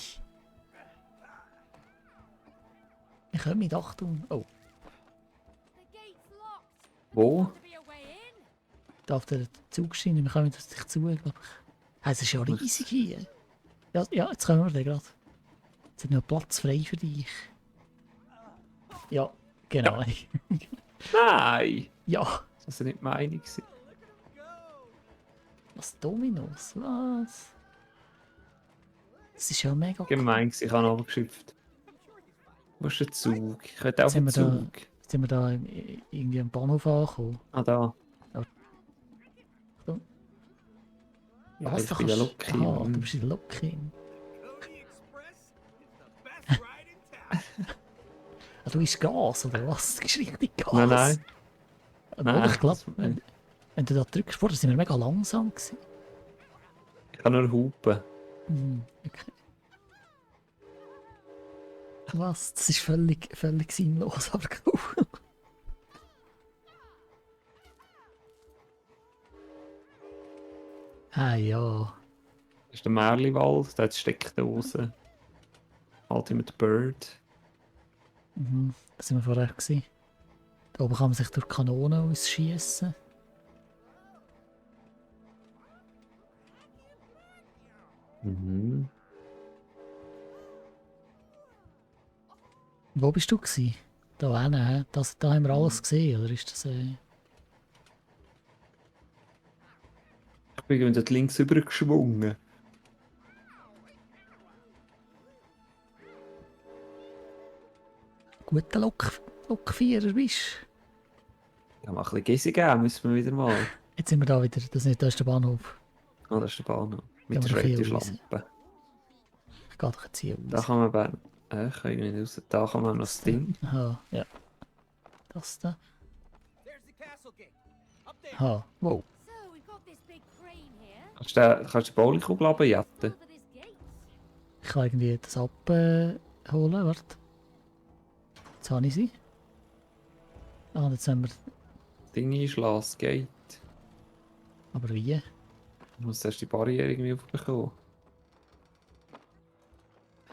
Wir kommen mit, Achtung. Oh, The gate's locked. Wo? Got to be a way in. da auf der Zugschiene. Wir kommen das nicht zu, glaube ich. Hey, es ist ja riesig hier. Ja, ja, jetzt kommen wir da gerade. Jetzt hat noch Platz frei für dich. Ja, genau. Nein! Ja. Das war nicht meine gewesen. Was, Dominos? Was? Das ist ja mega cool. Gemein gewesen, ich habe runtergeschifft. Wo ist der Zug? Ich hätte auch Jetzt sind einen wir da- Zug. Jetzt sind wir da irgendwie am Bahnhof angekommen. Ah, da. Ja, ich bin der Lokin. Ah, du bist der Lokin. Coney Express is the best ride in town. Ah, du bist Gas, oder was? Du bist richtig Gas. Nein, nein. Obwohl, Nein, ich glaube, das- wenn du da drückst, vorher sind wir mega langsam gewesen. Ich kann nur hupen. Okay. Was? Das ist völlig sinnlos, aber cool. Ah ja. Das ist der Märliwald, da hat die Steckdose. Ultimate Bird. Da sind wir vorher gewesen. Da oben kann man sich durch Kanonen ausschießen. Mhm. Wo bist du gewesen? Da hinten, hä? Da haben wir alles gesehen, oder ist das Ich bin dort links rüber geschwungen. guter Lokvierer bist? Ja, mal ein bisschen Gesi geben, müssen wir wieder mal. Jetzt sind wir da wieder, da ist der Bahnhof. Ah, das ist der Bahnhof. Mit Gehen der wir doch hier Schreibtischlampe. Ich gehe doch jetzt hier Da raus. kann man ich kann irgendwie nicht raus. Da kann man noch das Ding. Aha, ja. Das da. There's the castle gate. Up there. Aha, wow. So we've got this big crane here. Kannst du die Bowlingkugel runterjatten? Over this gate. Ich kann irgendwie das abholen, warte. Jetzt habe ich sie. Ah, und jetzt haben wir... Das Ding einschlagen, es geht. Aber wie? Du musst erst die Barriere irgendwie aufbekommen.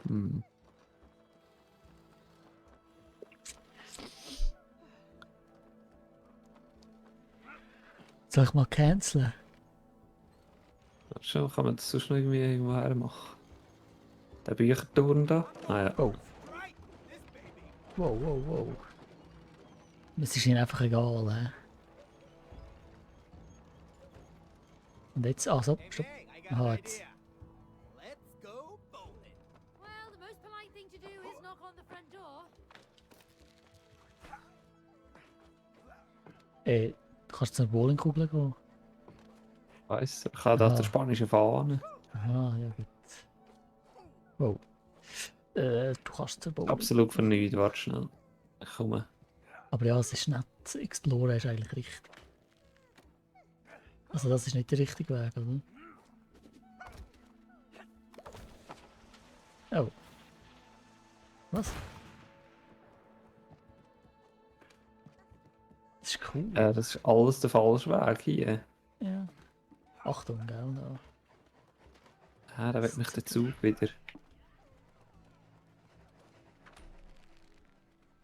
Hm. Soll ich mal canceln? Schon kann man das sonst noch irgendwie irgendwo her machen. Der Bücherturm da? Ah ja. Oh, Right, this baby. wow, wow, wow. Es ist ihnen einfach egal, hä? Und jetzt... Ah, so, Hey, stopp. hey, I got Aha, an jetzt. idea. Let's go bowling. Well, the most polite thing to do is knock on the front door. Du kannst zur Bowlingkugel gehen. Weiss, ich habe da Aha. der spanische Fahne. Aha, ja gut. Wow. Du kannst zur Bowling. Absolut für nichts, warte schnell. Ich komme. Aber ja, es ist nett. Explorer ist eigentlich richtig. Also das ist nicht der richtige Weg, oder? Oh. Was? Das ist cool. Das ist alles der falsche Weg hier. Ja. Achtung, gell? Da. Da wird mich der Zug wieder.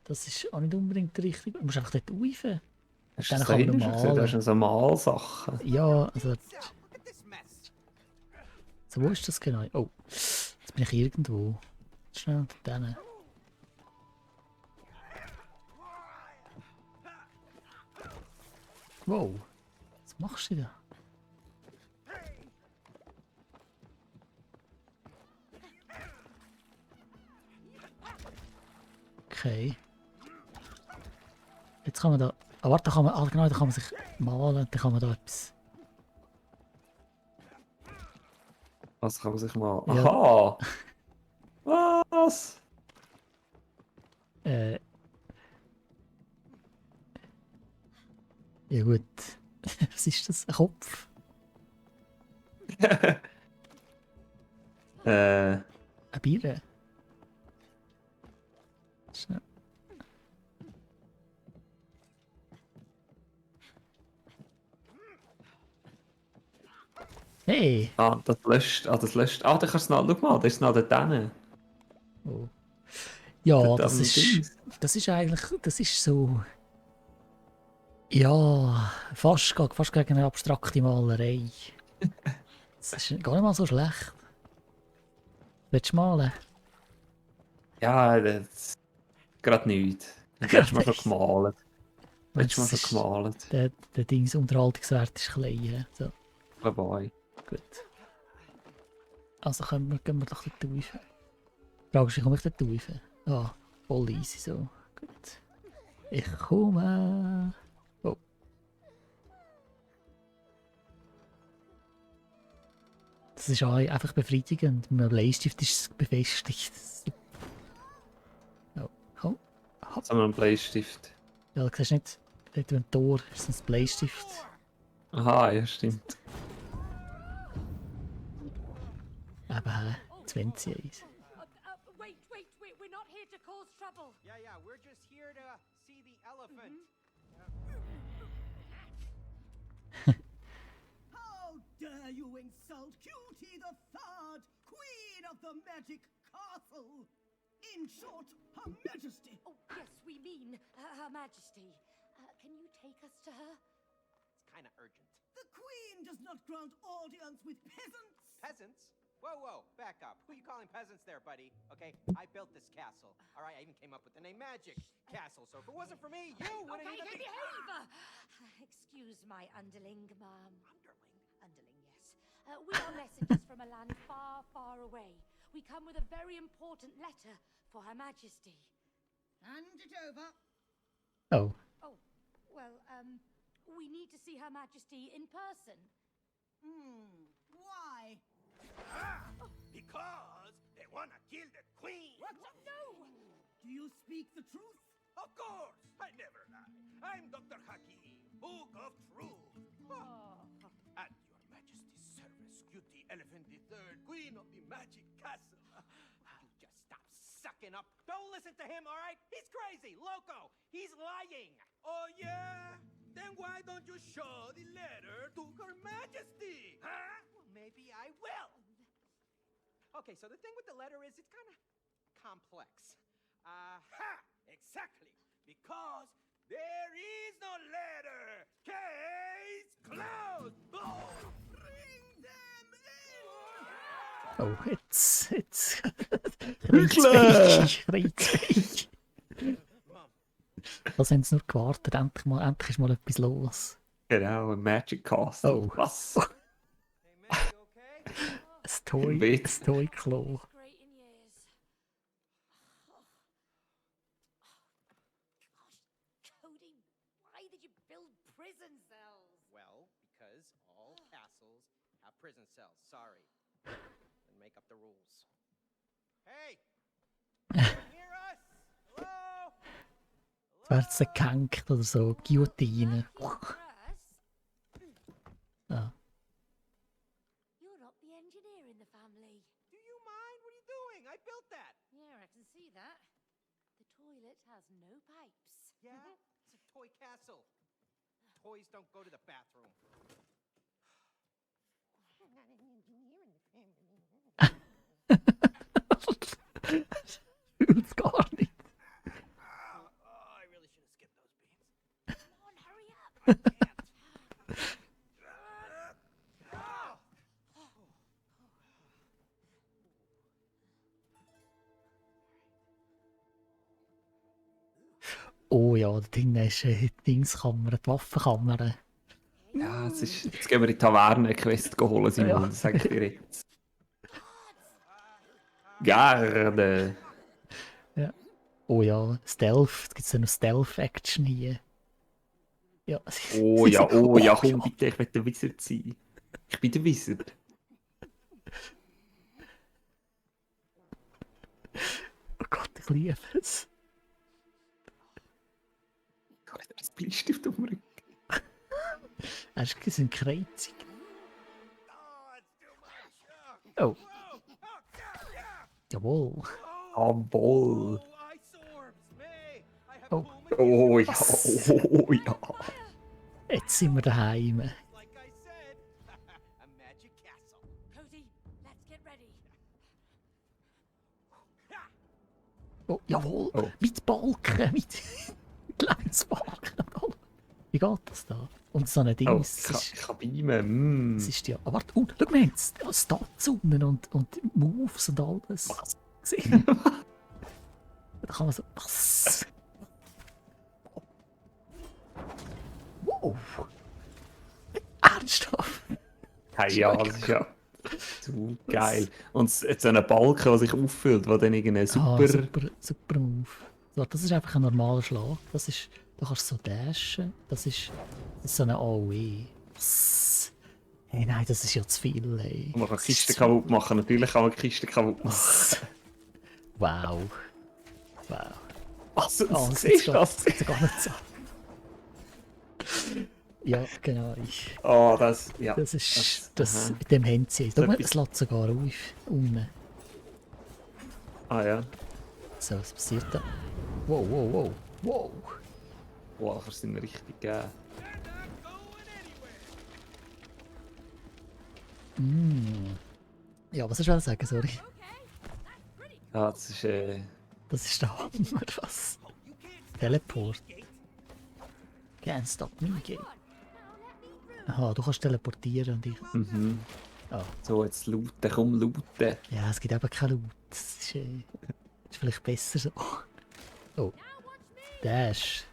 Das ist auch nicht unbedingt der richtige. Du musst einfach dort rauf. Hast Dann du das kann man da hinten schon gesehen? malen. Das sind so Malsachen. Ja, also. So, look at this mess. So, wo ist das genau? Oh. Jetzt bin ich irgendwo. Schnell dann. Wow. Was machst du da? Okay. Jetzt kann man da... Ah, warte, da kann man... Ah, genau, da kann man sich malen. Dann kann man da etwas... Was kann man sich mal... Ja. Aha! Was? Ja gut. Was ist das? Ein Kopf? Äh, Eine Biere? Schnell. Hey! Das löscht. Das löscht. Da kannst du es noch. Schau mal, das ist noch dort hinten. Oh. Ja, Dort das am Dings. ist eigentlich, das ist so, ja, fast gegen eine abstrakte Malerei. Das ist gar nicht mal so schlecht. Willst du malen? Ja, das. Gerade nichts. Das letztes Mal schon gemalt. Letztes Mal Das schon ist- gemalt. Der Dings Unterhaltungswert ist klein. So, Vorbei. gut. Also gehen wir doch dort rauf. Fragst du, komme ich dort rauf? Ah, voll easy so. Gut. Ich komme. Oh. Das ist einfach befriedigend. Mit einem Bleistift ist es befestigt. Oh, komm. Hopp. Jetzt haben wir einen Bleistift. Ja, du siehst nicht, dort ein Tor ist ein Bleistift. Aha, ja, stimmt. Eben, 20. Wait, we're not here to cause trouble. Yeah, we're just here to see the elephant. How dare you insult Cutie the Third, Queen of the Magic Castle? In short, Her Majesty. Oh, yes, we mean Her Majesty. Can you take us to her? It's kind of urgent. The Queen does not grant audience with peasants. Peasants? Whoa, back up. Who you calling peasants there, buddy? Okay, I built this castle. All right, I even came up with the name Magic Castle. So if it wasn't for me, you wouldn't Okay, even be... behave! Excuse my underling, ma'am. Underling. Underling, yes. We are messengers from a land far, far away. We come with a very important letter for Her Majesty. Hand it over. Oh, Oh, well, we need to see Her Majesty in person. Why? Because they wanna kill the Queen. No! Do you speak the truth? Of course, I never lie. I'm Dr. Hakim, Book of Truth. At your Majesty's service, Cutie Elephant III, Queen of the Magic Castle. You just stop sucking up. Don't listen to him, all right? He's crazy, loco. He's lying. Oh yeah? Then why don't you show the letter to Her Majesty? Huh? Well, maybe I will. Okay, so the thing with the letter is it's kind of complex. Ha! Exactly. Because there is no letter. Case closed. Oh, bring them in. oh, jetzt. Hügel! Kreuzweg. Da haben sie nur gewartet, endlich ist mal etwas los. Genau, ein Magic Castle. Oh. Was? Hey, man, you okay? Ein Toy-Klo. Great in years. Gosh, Cody, why did you build prison cells? Well, because all castles have prison cells. Sorry. And make up the rules. Hey! Can you hear us? Hello? Werden sie gehängt oder so, Guillotine. Press? Ah. You're not the engineer in the family. Do you mind? What are you doing? I built that. Yeah, I can see that. The toilet has no pipes. Yeah? It's a toy castle. Toys don't go to the bathroom. Fühlt's gar nicht. Oh, I really should have skipped those beans. Come on, hurry up. Oh ja, da drinnen ist die Dingskammer, die Waffenkammer. Ja, jetzt gehen wir in die Taverne Quest holen, Simon, Ja. sag ich dir jetzt. Garde! Oh ja, Stealth, jetzt gibt es ja noch Stealth-Action hier. Ja, Oh ja, komm bitte, ich will der Wizard sein. Ich bin der Wizard. Oh Gott, ich liebe es. Ich habe das Bleistift um den Rücken. Hast du gesehen, kreuzig? Oh, it's too much. Oh, Oh, God, yeah. jawohl. Jawohl. Oh, ice orbs, May. I have Oh. boom Oh ja, Was? oh ja. Jetzt sind wir daheim. like I said. A magic castle. Oh, jawohl, Oh. mit Balken, mit Lebensbalken. Wie geht das da? Und so ein Ding, Oh, es ist, ich kann beamen. es ist ja... Ah, warte, schau, wir haben Stats unten und Moves und alles. Was? Gesehen? Da kann man so... Was? Wow. Ernsthaft? Hey, ja, das ist ja zu geil. Und so einen Balken, der sich auffüllt, der dann irgendeine super... Super Move. So, das ist einfach ein normaler Schlag. Das ist... Da kannst du so dashen. Das ist so eine AOE. Was? Hey, nein, das ist ja zu viel, ey. Man kann Kisten kaputt machen. Natürlich kann man Kisten kaputt machen. Wow. Wow. Was? Oh, Siehst du das? Das gar nicht so. Ja, genau. Oh, das... Ja. Das ist... aha. Mit dem haben sie. Schau mal, etwas- es lässt sogar auf. Unten. Ah ja. So, was passiert da? Wow, wow, wow. Wow. Boah, das sind richtig geil. Ja, was soll ich sagen? Sorry. Ja, das ist... Das ist der Hammer, was? Teleport. Can't stop me, game. Aha, du kannst teleportieren und ich... Mhm. Ah. So, jetzt looten, komm, looten. Ja, es gibt eben keinen Loot. Das ist vielleicht besser so. Oh. Dash.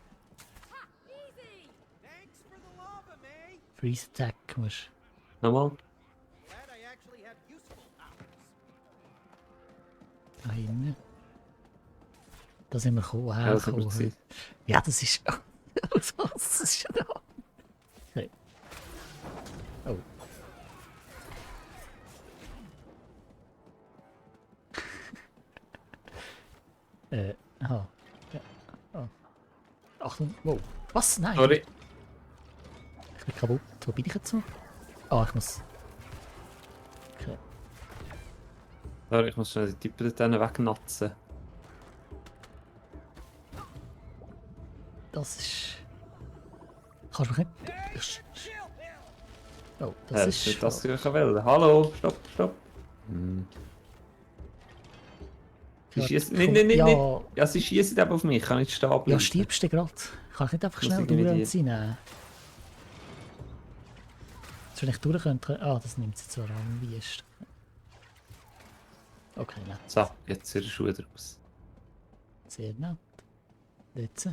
Thanks for the lava, May. Freeze Attack musst Nochmal? Glad I actually have useful powers. du da hinten. Da sind wir gekommen. Ja, das haben wir hergekommen. gesehen. Ja, das ist... Was ist ja da? Okay. Oh. Aha. Ja. Oh. Achtung, wow. Was? Nein. Sorry. Ich bin kaputt. Wo bin ich jetzt noch? Ah, ich muss... Okay. Sorry, ich muss schnell die Typen dort wegnatzen. Das ist... Kannst du mich nicht... Oh, das Das ist... ist nicht das, was ich will. Hallo, stopp, stopp. Sie schießen... Nein, nein, nein, Ja. nein. Ja, sie schießen eben auf mich. Ich kann nicht stehen bleiben. Ja, stirbst du gerade? Kann ich nicht einfach Muss schnell irgendwie die- durchziehen? Jetzt, wenn ich durch könnte... Ah, das nimmt sie zwar an, wie ist... Okay, nett. So, jetzt sind die Schuhe draus. Sehr nett. Jetzt.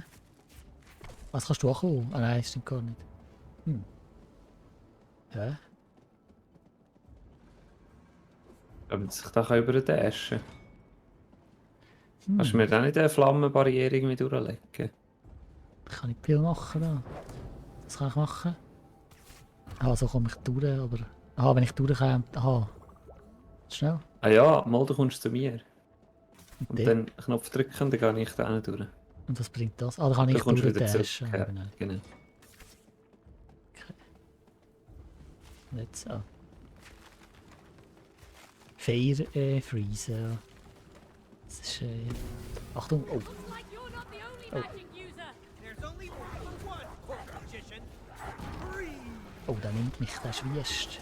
Was kannst du auch kommen? Ah nein, stimmt gar nicht. Hä? Ob man sich da über den dashen kann. Kannst du mir da nicht eine Flammenbarriere irgendwie durchlegen? Kann ich viel machen da? Das kann ich machen. Ah, so komme ich durch, aber... Ah, wenn ich durchkomme... Aha. Schnell. Ah ja, mal, du kommst zu mir. Und Der- dann Knopf drücken, dann gehe ich da hinten durch. Und was bringt das? Ah, da kann Dann ich kommst du durch wieder zurück. dashen. Ja, Genau. genau. Und jetzt, ah. Fire, Freeze, ja. Das ist, Achtung, oh. Like you're not the only magic user. There's only room for one, poor magician. Freeze! Oh, der nimmt mich, der ist wüst.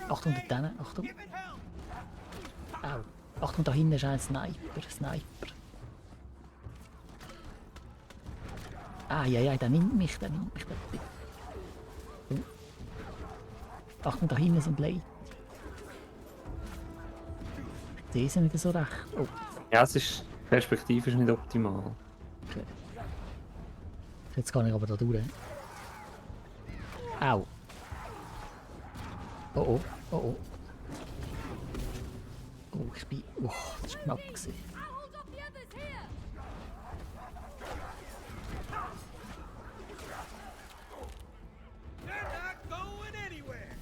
Achtung, dort hinten, Achtung. Give it hell! Au. Achtung, da hinten ist ein Sniper, Sniper. Ah, ja, ja, der nimmt mich, der. Oh. Achtung, da hinten sind Leute. Ich sehe sie nicht so recht. Oh, Ja, es ist... Die Perspektive ist nicht optimal. okay. Jetzt kann ich aber da durch. Au. Oh, oh, oh, oh. Oh, ich bin... Oh, das war knapp gewesen. I'll hold off the others here. They're not going anywhere!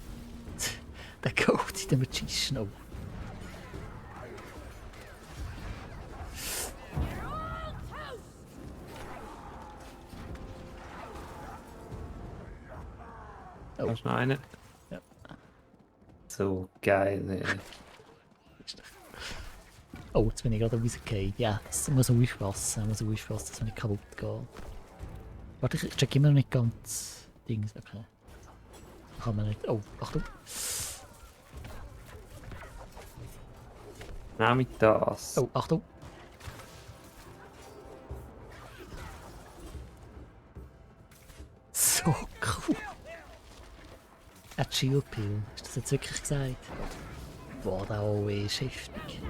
Der geht in den Magician. Oh. They're all toast. Oh. Hast du noch einen? Ja. So geil, ey. Oh, jetzt bin ich gerade rausgefallen. Ja, das muss aufpassen, dass es nicht kaputt geht. Warte, ich check immer noch nicht ganz Dings. Okay. Kann man nicht. Oh, Achtung. Nehme das. Oh, Achtung! So cool! Ein Shield Pill, hast du das jetzt wirklich gesagt? Boah, der OE ist heftig.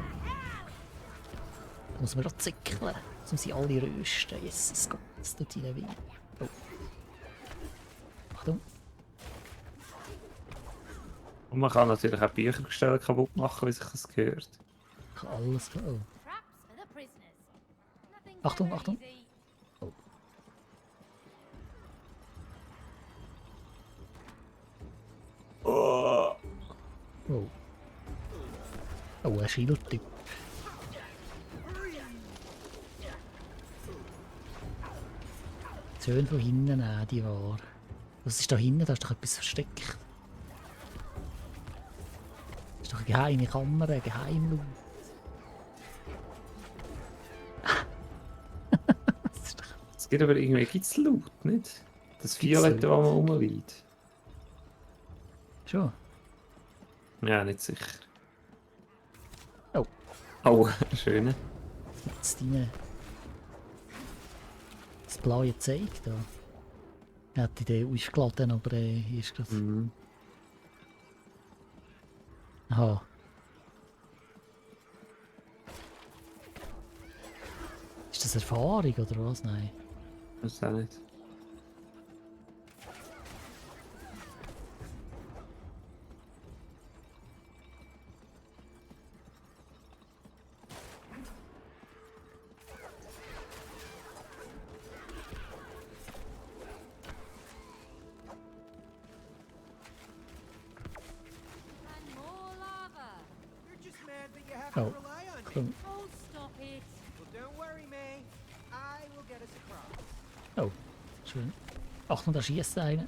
Da muss man doch zickeln, sonst sie alle rösten. Jesus Gott, das tut ihnen weh. Oh. Achtung! Und man kann natürlich auch Büchergestelle kaputt machen, wie sich das gehört. Ich kann alles. Oh. Traps for the prisoners. Nothing's Achtung, ever Achtung. easy. Oh. Oh. Oh, ein Shield-Typ. Schön von hinten nehmen, die war. Was ist da hinten? Da ist doch etwas versteckt. Das ist doch eine geheime Kammer, ein Geheimloot. Das ist doch... Es gibt aber irgendwie gibt's Loot, nicht? Das Violette, das man rumliegt. Schon. Ja, nicht sicher. Oh. Oh, schön. Jetzt rein. Das blaue Zeug da. Ich hätte die aufgeladen, aber hier ist gerade... Mhm. Aha. Ist das Erfahrung oder was? Nein. Das auch nicht. And more lava. You're just mad that you have Oh. to rely on me. Komm. Oh, stop it. Well, don't worry, May. I will get us across. Oh, schön. Achtung, da schießt einer.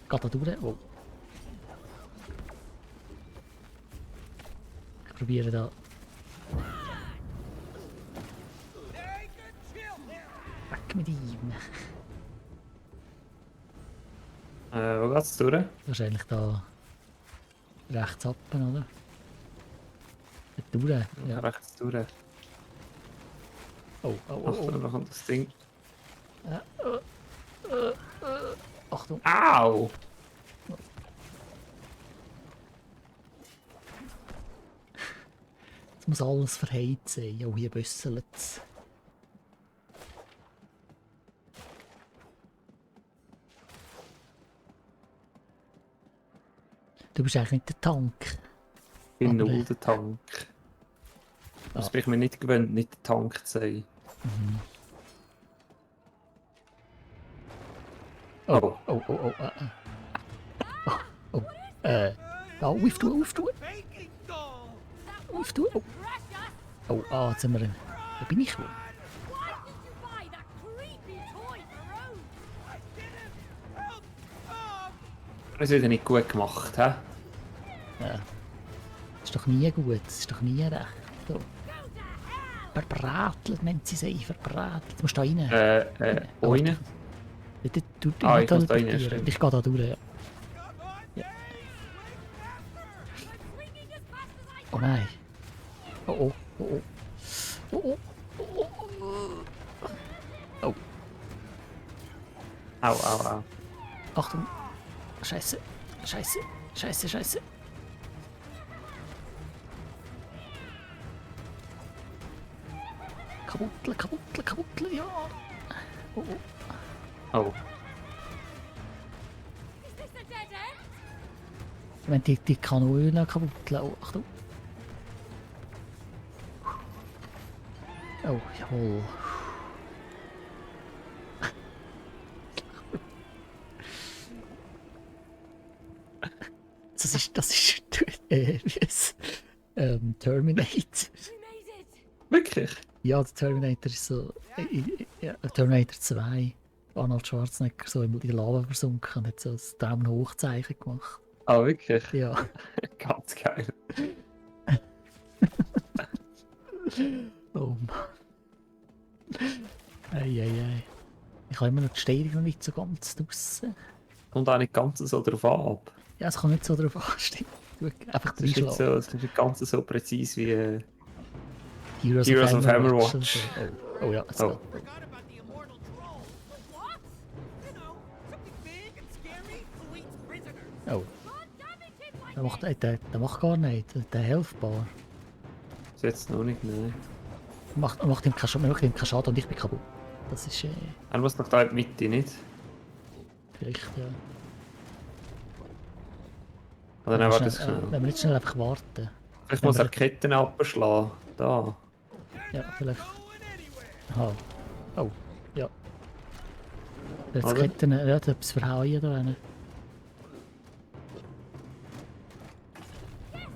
Geht da durch? Oh. Ich probiere da. Hey, good chill. Weg mit ihm. Wo geht's durch? Wahrscheinlich da rechts ab, oder? Da durch. Ja. Rechts durch. Oh, oh, oh, Achtung, oh. noch kommt das Ding. Achtung. Au! Jetzt muss alles verheizt sein. Ja, hier büsselt es. Du bist eigentlich nicht der Tank. Ich bin Aber- null der Tank. Das Ah. bin ich mir nicht gewöhnt, nicht der Tank zu sein. Oh, Oh. oh, oh, oh, oh, oh, auftun, auftun, Baking doll. auftun. Oh, Precious. oh, jetzt sind wir... Wo bin ich wohl? Why did you buy that creepy toy for Rose? I didn't help. Das ist wieder nicht gut gemacht, hä? Ja. Das ist doch nie gut, das ist doch nie recht. So. Verbratelt, nennt sie sich, verbratelt. Jetzt musst du da rein. Wo rein? Du Ah, ich muss da rein, teleportieren. stimmt. Ich gehe da durch, ja. Come on, Swinging as fast as I Oh nein. Oh, oh, oh, oh. Oh, oh, oh, oh. Oh, Au, au, au. Achtung. Scheiße, scheiße, scheiße, scheiße. Kabuttle, kabuttle, kabuttle, ja. Oh, oh. Oh. Is this a dead end? Wenn die Kanone kabuttle. Oh, Achtung. Oh, jawohl. Das ist wie es, Terminator. We made it. Wirklich? Ja, der Terminator ist so. Ja, Terminator 2. Arnold Schwarzenegger so in der Lava versunken und hat so ein Daumen hoch Zeichen gemacht. Ah, wirklich? Ja. Ganz geil. Oh Mann. Eieiei. Ich habe immer noch die Steuerung noch nicht so ganz draussen. Kommt auch nicht ganz so drauf ab. Ja, es kommt nicht so drauf an, stimmt. Du, einfach Es ist nicht reinschlagen. so, es ist nicht ganz so präzise wie Heroes of Hammerwatch. und so. Oh ja, jetzt Oh. geht. Forgot about the immortal troll. What? You know, something big and scary who eats prisoners. Oh, God damn it, it's like der macht gar nicht. Der Healthbar. Ist jetzt noch nicht, nein. Macht ihm keinen Schaden und ich bin kaputt. Das ist Er muss noch da in die Mitte, nicht? vielleicht, ja. Oder Wenn nein, wir warte schnell- schnell. wenn wir nicht schnell einfach warten. Vielleicht wenn muss wir- er die Ketten abschlagen. Da. Ja, vielleicht. Going anywhere. Aha. Oh, ja. Jetzt Oder? Ketten, ja, da etwas verhauen da rein.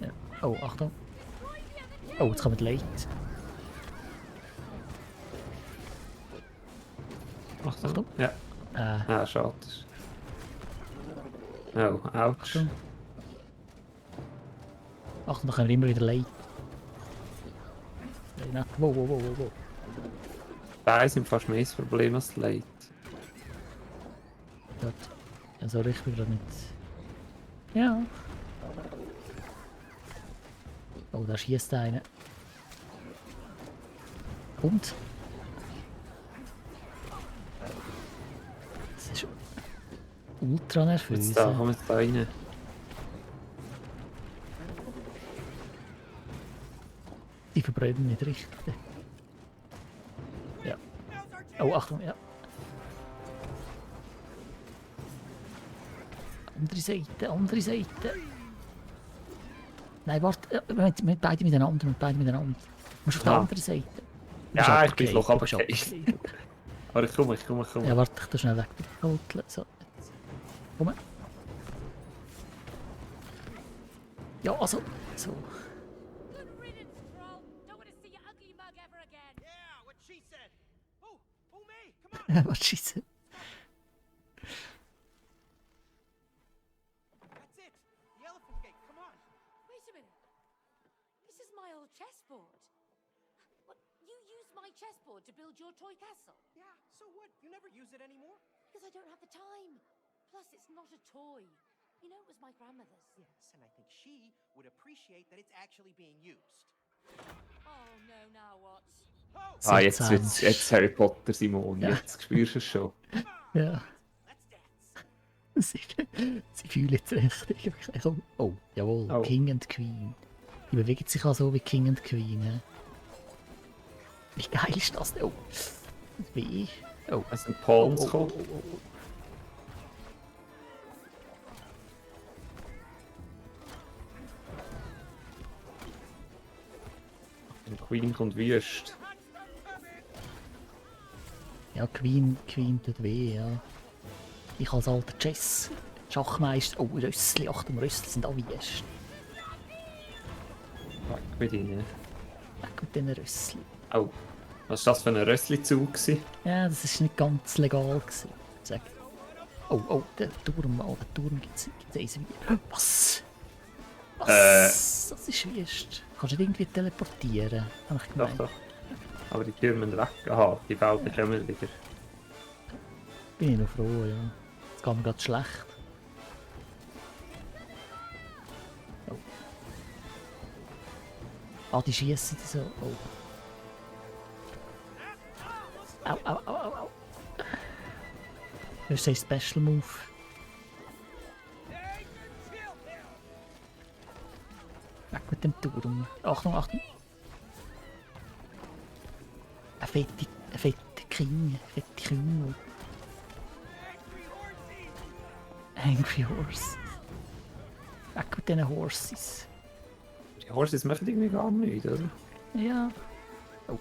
Ja. Oh, Achtung. Oh, jetzt kommen die Leute. Achtung. Ja. Ah, schade. Oh, ouch. Achtung. Achtung, da kommen immer wieder Leute. Nein, wow. Da sind fast mehr das Problem als die Leute. Dort. Ja, so richtig gerade nicht. Ja. Oh, da schießt einer. Und? Das ist ultra nervös. Jetzt da, komm jetzt da rein. Die verbrennen nicht richtig. Ja. Oh, Achtung, ja. Andere Seite. Nein, warte, mit beide miteinander. Du musst auf der Ah. anderen Seite. Du Ja, bist ich bin runtergefallen, noch du bist runtergefallen. runtergefallen. Aber ich komme. Ja, warte, ich tu schnell weg. So, jetzt. Komm. Ja, also, so. good riddance, troll. Don't want to see your ugly mug ever again. Yeah, what she said. Oh, me. Come on. Was scheiße. That's it. The elephant gate. Come on. Wait a minute. This is my old chessboard. What? You used my chessboard to build your toy castle? Yeah, so what? You never use it anymore? Because I don't have the time. Plus, it's not a toy. You know, it was my grandmother's. Yes, and I think she would appreciate that it's actually being used. Oh, no, now what? Oh, Ah, jetzt Seltsam. wird's jetzt Harry Potter, Simon. Ja. Jetzt spürst du es schon. Ja. let's dance. Sie fühlen jetzt richtig. Oh, jawohl, Oh. King and Queen. Die bewegen sich auch so wie King and Queen. He? Wie geil ist das denn? Oh. Wie? Oh. Es sind Palms gekommen. Und Queen kommt wüst. Ja, Queen tut weh, ja. Ich als alter Schachmeister. Oh, Rössli, Achtung, Rössli sind auch wüst. Weg mit ihnen. Weg mit diesen Rössli. Oh, was war das für ein Rössli-Zug gewesen? Ja, das ist nicht ganz legal gewesen. Sag. Oh, der Turm, der Turm gibt's eins wie. Was? Was? Das ist wüst. Kannst du nicht irgendwie teleportieren? Hab ich Doch, gemeint. doch. Aber die Türme müssen weg. Aha, die Bauten kommen wieder. Bin ich noch froh, ja. Jetzt geht mir gerade schlecht. Oh. Ah, die schießen so. Oh. Au. Das ist ein Special Move. Weg mit dem Turm. Achtung. Eine fette King, fette Küngel. Angry Horse. Weg mit diesen Horses. Die Horses machen irgendwie gar nichts, oder? Ja. Oh.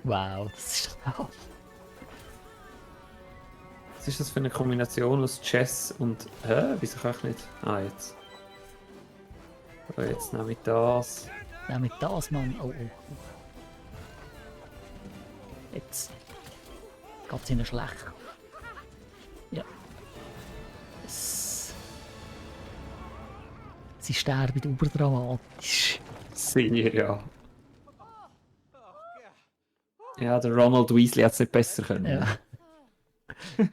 Wow, das ist total. Was ist das für eine Kombination aus Chess und... Hä? Wieso kann ich nicht? Ah, jetzt. So, jetzt nehme ich das. Ja, mit das, Mann. Oh. Jetzt geht's ihnen schlecht. Ja. Sie sterben überdramatisch. Sehr, ja. Oh, God. Ja, der Ronald Weasley hat es nicht besser können. Ja. Why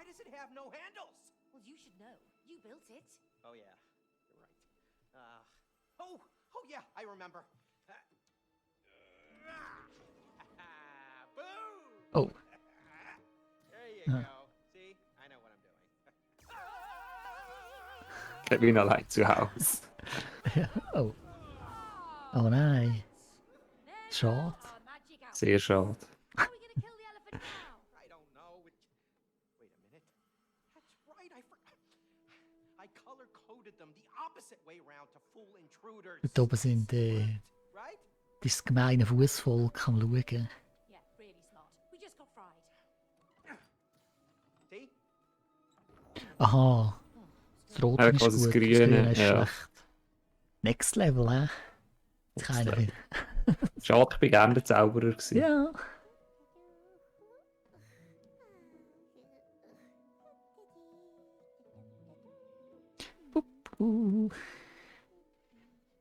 does it have no handles? Well, you should know. You built it. Oh, yeah. You're right. yeah, I remember. Boo! Oh. There you Huh. go. See, I know what I'm doing. Kevin allein zu Hause. Oh. Oh nein. Schade. Magic out. Sehr schade. How are we gonna kill the elephant now? I don't know. Wait a minute. That's right. I color coded them the opposite way round to fool intruders. Dort oben sind Right? das gemeine Fußvolk am Schauen. Yeah, really smart. We just got fried. See? Aha. Das Rote Ja, ist quasi das gut, Grüne, ist ja. schlecht. Next Level, hä? Jetzt kann Level. ich Schade, ich bin gerne der Zauberer gewesen. Ja.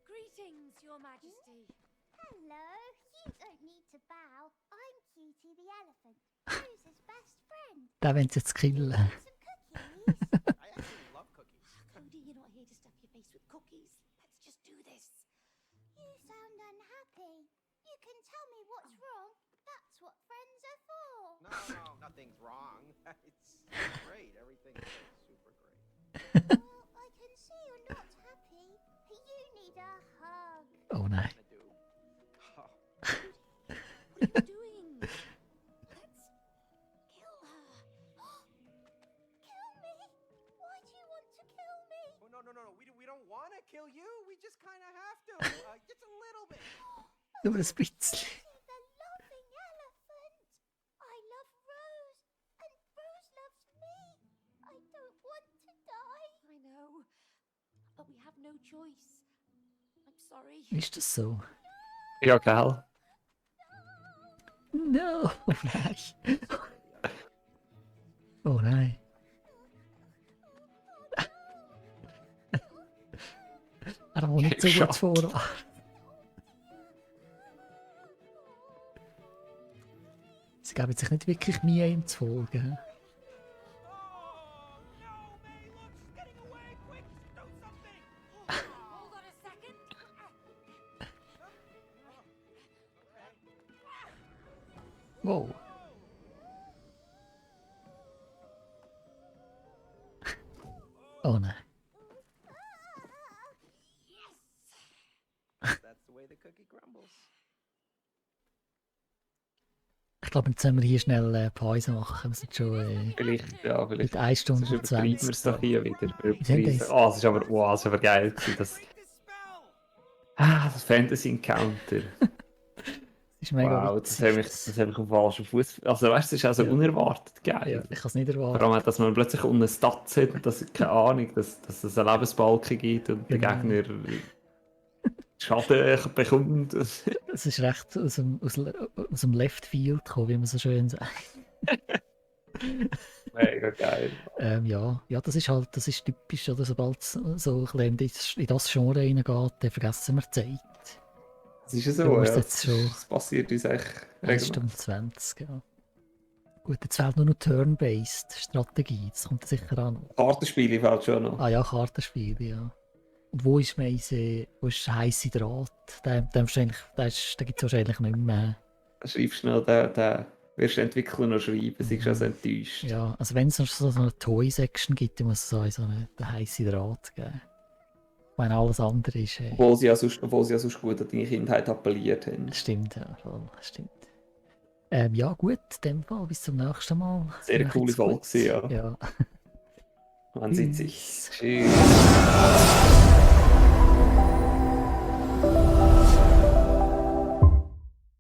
Greetings, Your Majesty. Hello, you don't need to bow. I'm Cutie the elephant, Rose's best friend. Den wollen sie jetzt killen. Some cookies. I actually love cookies. Cody, you're not here to stuff your face with cookies. Let's just do this. You sound unhappy. You can tell me what's wrong. That's what friends are for. No, nothing's wrong. It's great. Everything's super great. Well, I can see you're not happy. You need a hug. Oh nein. I do. Oh, What are you doing? Let's kill her. Kill me? Why do you want to kill me? oh no. We don't want to kill you. We just kind of have to. Just a little bit. Nur ein bisschen. The loving elephant. I love Rose, and Rose loves me. I don't want to die. I know, but we have no choice. I'm sorry. Ist das so? Ja, gell? No! Oh nein. Oh nein. Er will nicht so gut vor. Sie geben sich nicht wirklich Mühe, ihm zu folgen. Oh no, May! Look, she's getting away. Quick, do something. Hold on a second. Wow. Oh nein. That's the way the cookie crumbles. Ich glaube, jetzt sollen wir hier schnell Pause machen. Wir sind schon Vielleicht, ja, vielleicht. mit 1 Stunde Sonst und übertreiben wir 20. es doch hier wieder. haben das- Oh, es ist aber, wow, es ist aber geil gewesen. Das, Break the spell. das Fantasy Encounter. Das ist mega Wow, das witzig. habe ich auf falschen Fuß. Also weißt du, das ist also Ja. unerwartet geil. Ja, ich kann es nicht Vor erwarten. allem, dass man plötzlich unten Stats hat und dass, keine Ahnung, dass es eine Lebensbalke gibt und der Genau. Gegner Schaden bekommt. Es ist recht aus dem Left Field gekommen, wie man so schön sagt. Mega geil. Ja, das ist typisch, oder? Sobald es so ein bisschen in das Genre reingeht, dann vergessen wir die Zeit. Das ist ja Du so, musst ja. jetzt schon Das passiert uns echt 1 regelmäßig. Stunde 20, ja. Gut, jetzt fehlt nur noch Turn-Based Strategie, das kommt sicher an. Kartenspiele fällt schon noch. Ah ja, Kartenspiele, ja. Und wo ist wo ist der heisse Draht? Den gibt es wahrscheinlich nicht mehr. Schreibst du noch, den wirst du Entwickler noch schreiben, sie ist also enttäuscht. Ja, also wenn es noch so eine Toy-Section gibt, dann muss es so einen heissen Draht geben. Wenn alles andere ist. Obwohl sie ja sonst gut an deine Kindheit appelliert haben. Stimmt, ja, voll, stimmt. Ja, gut, in dem Fall, bis zum nächsten Mal. Sehr eine coole Macht's Folge gut. gewesen, ja. Ja. Man sieht sich. Tschüss. Tschüss.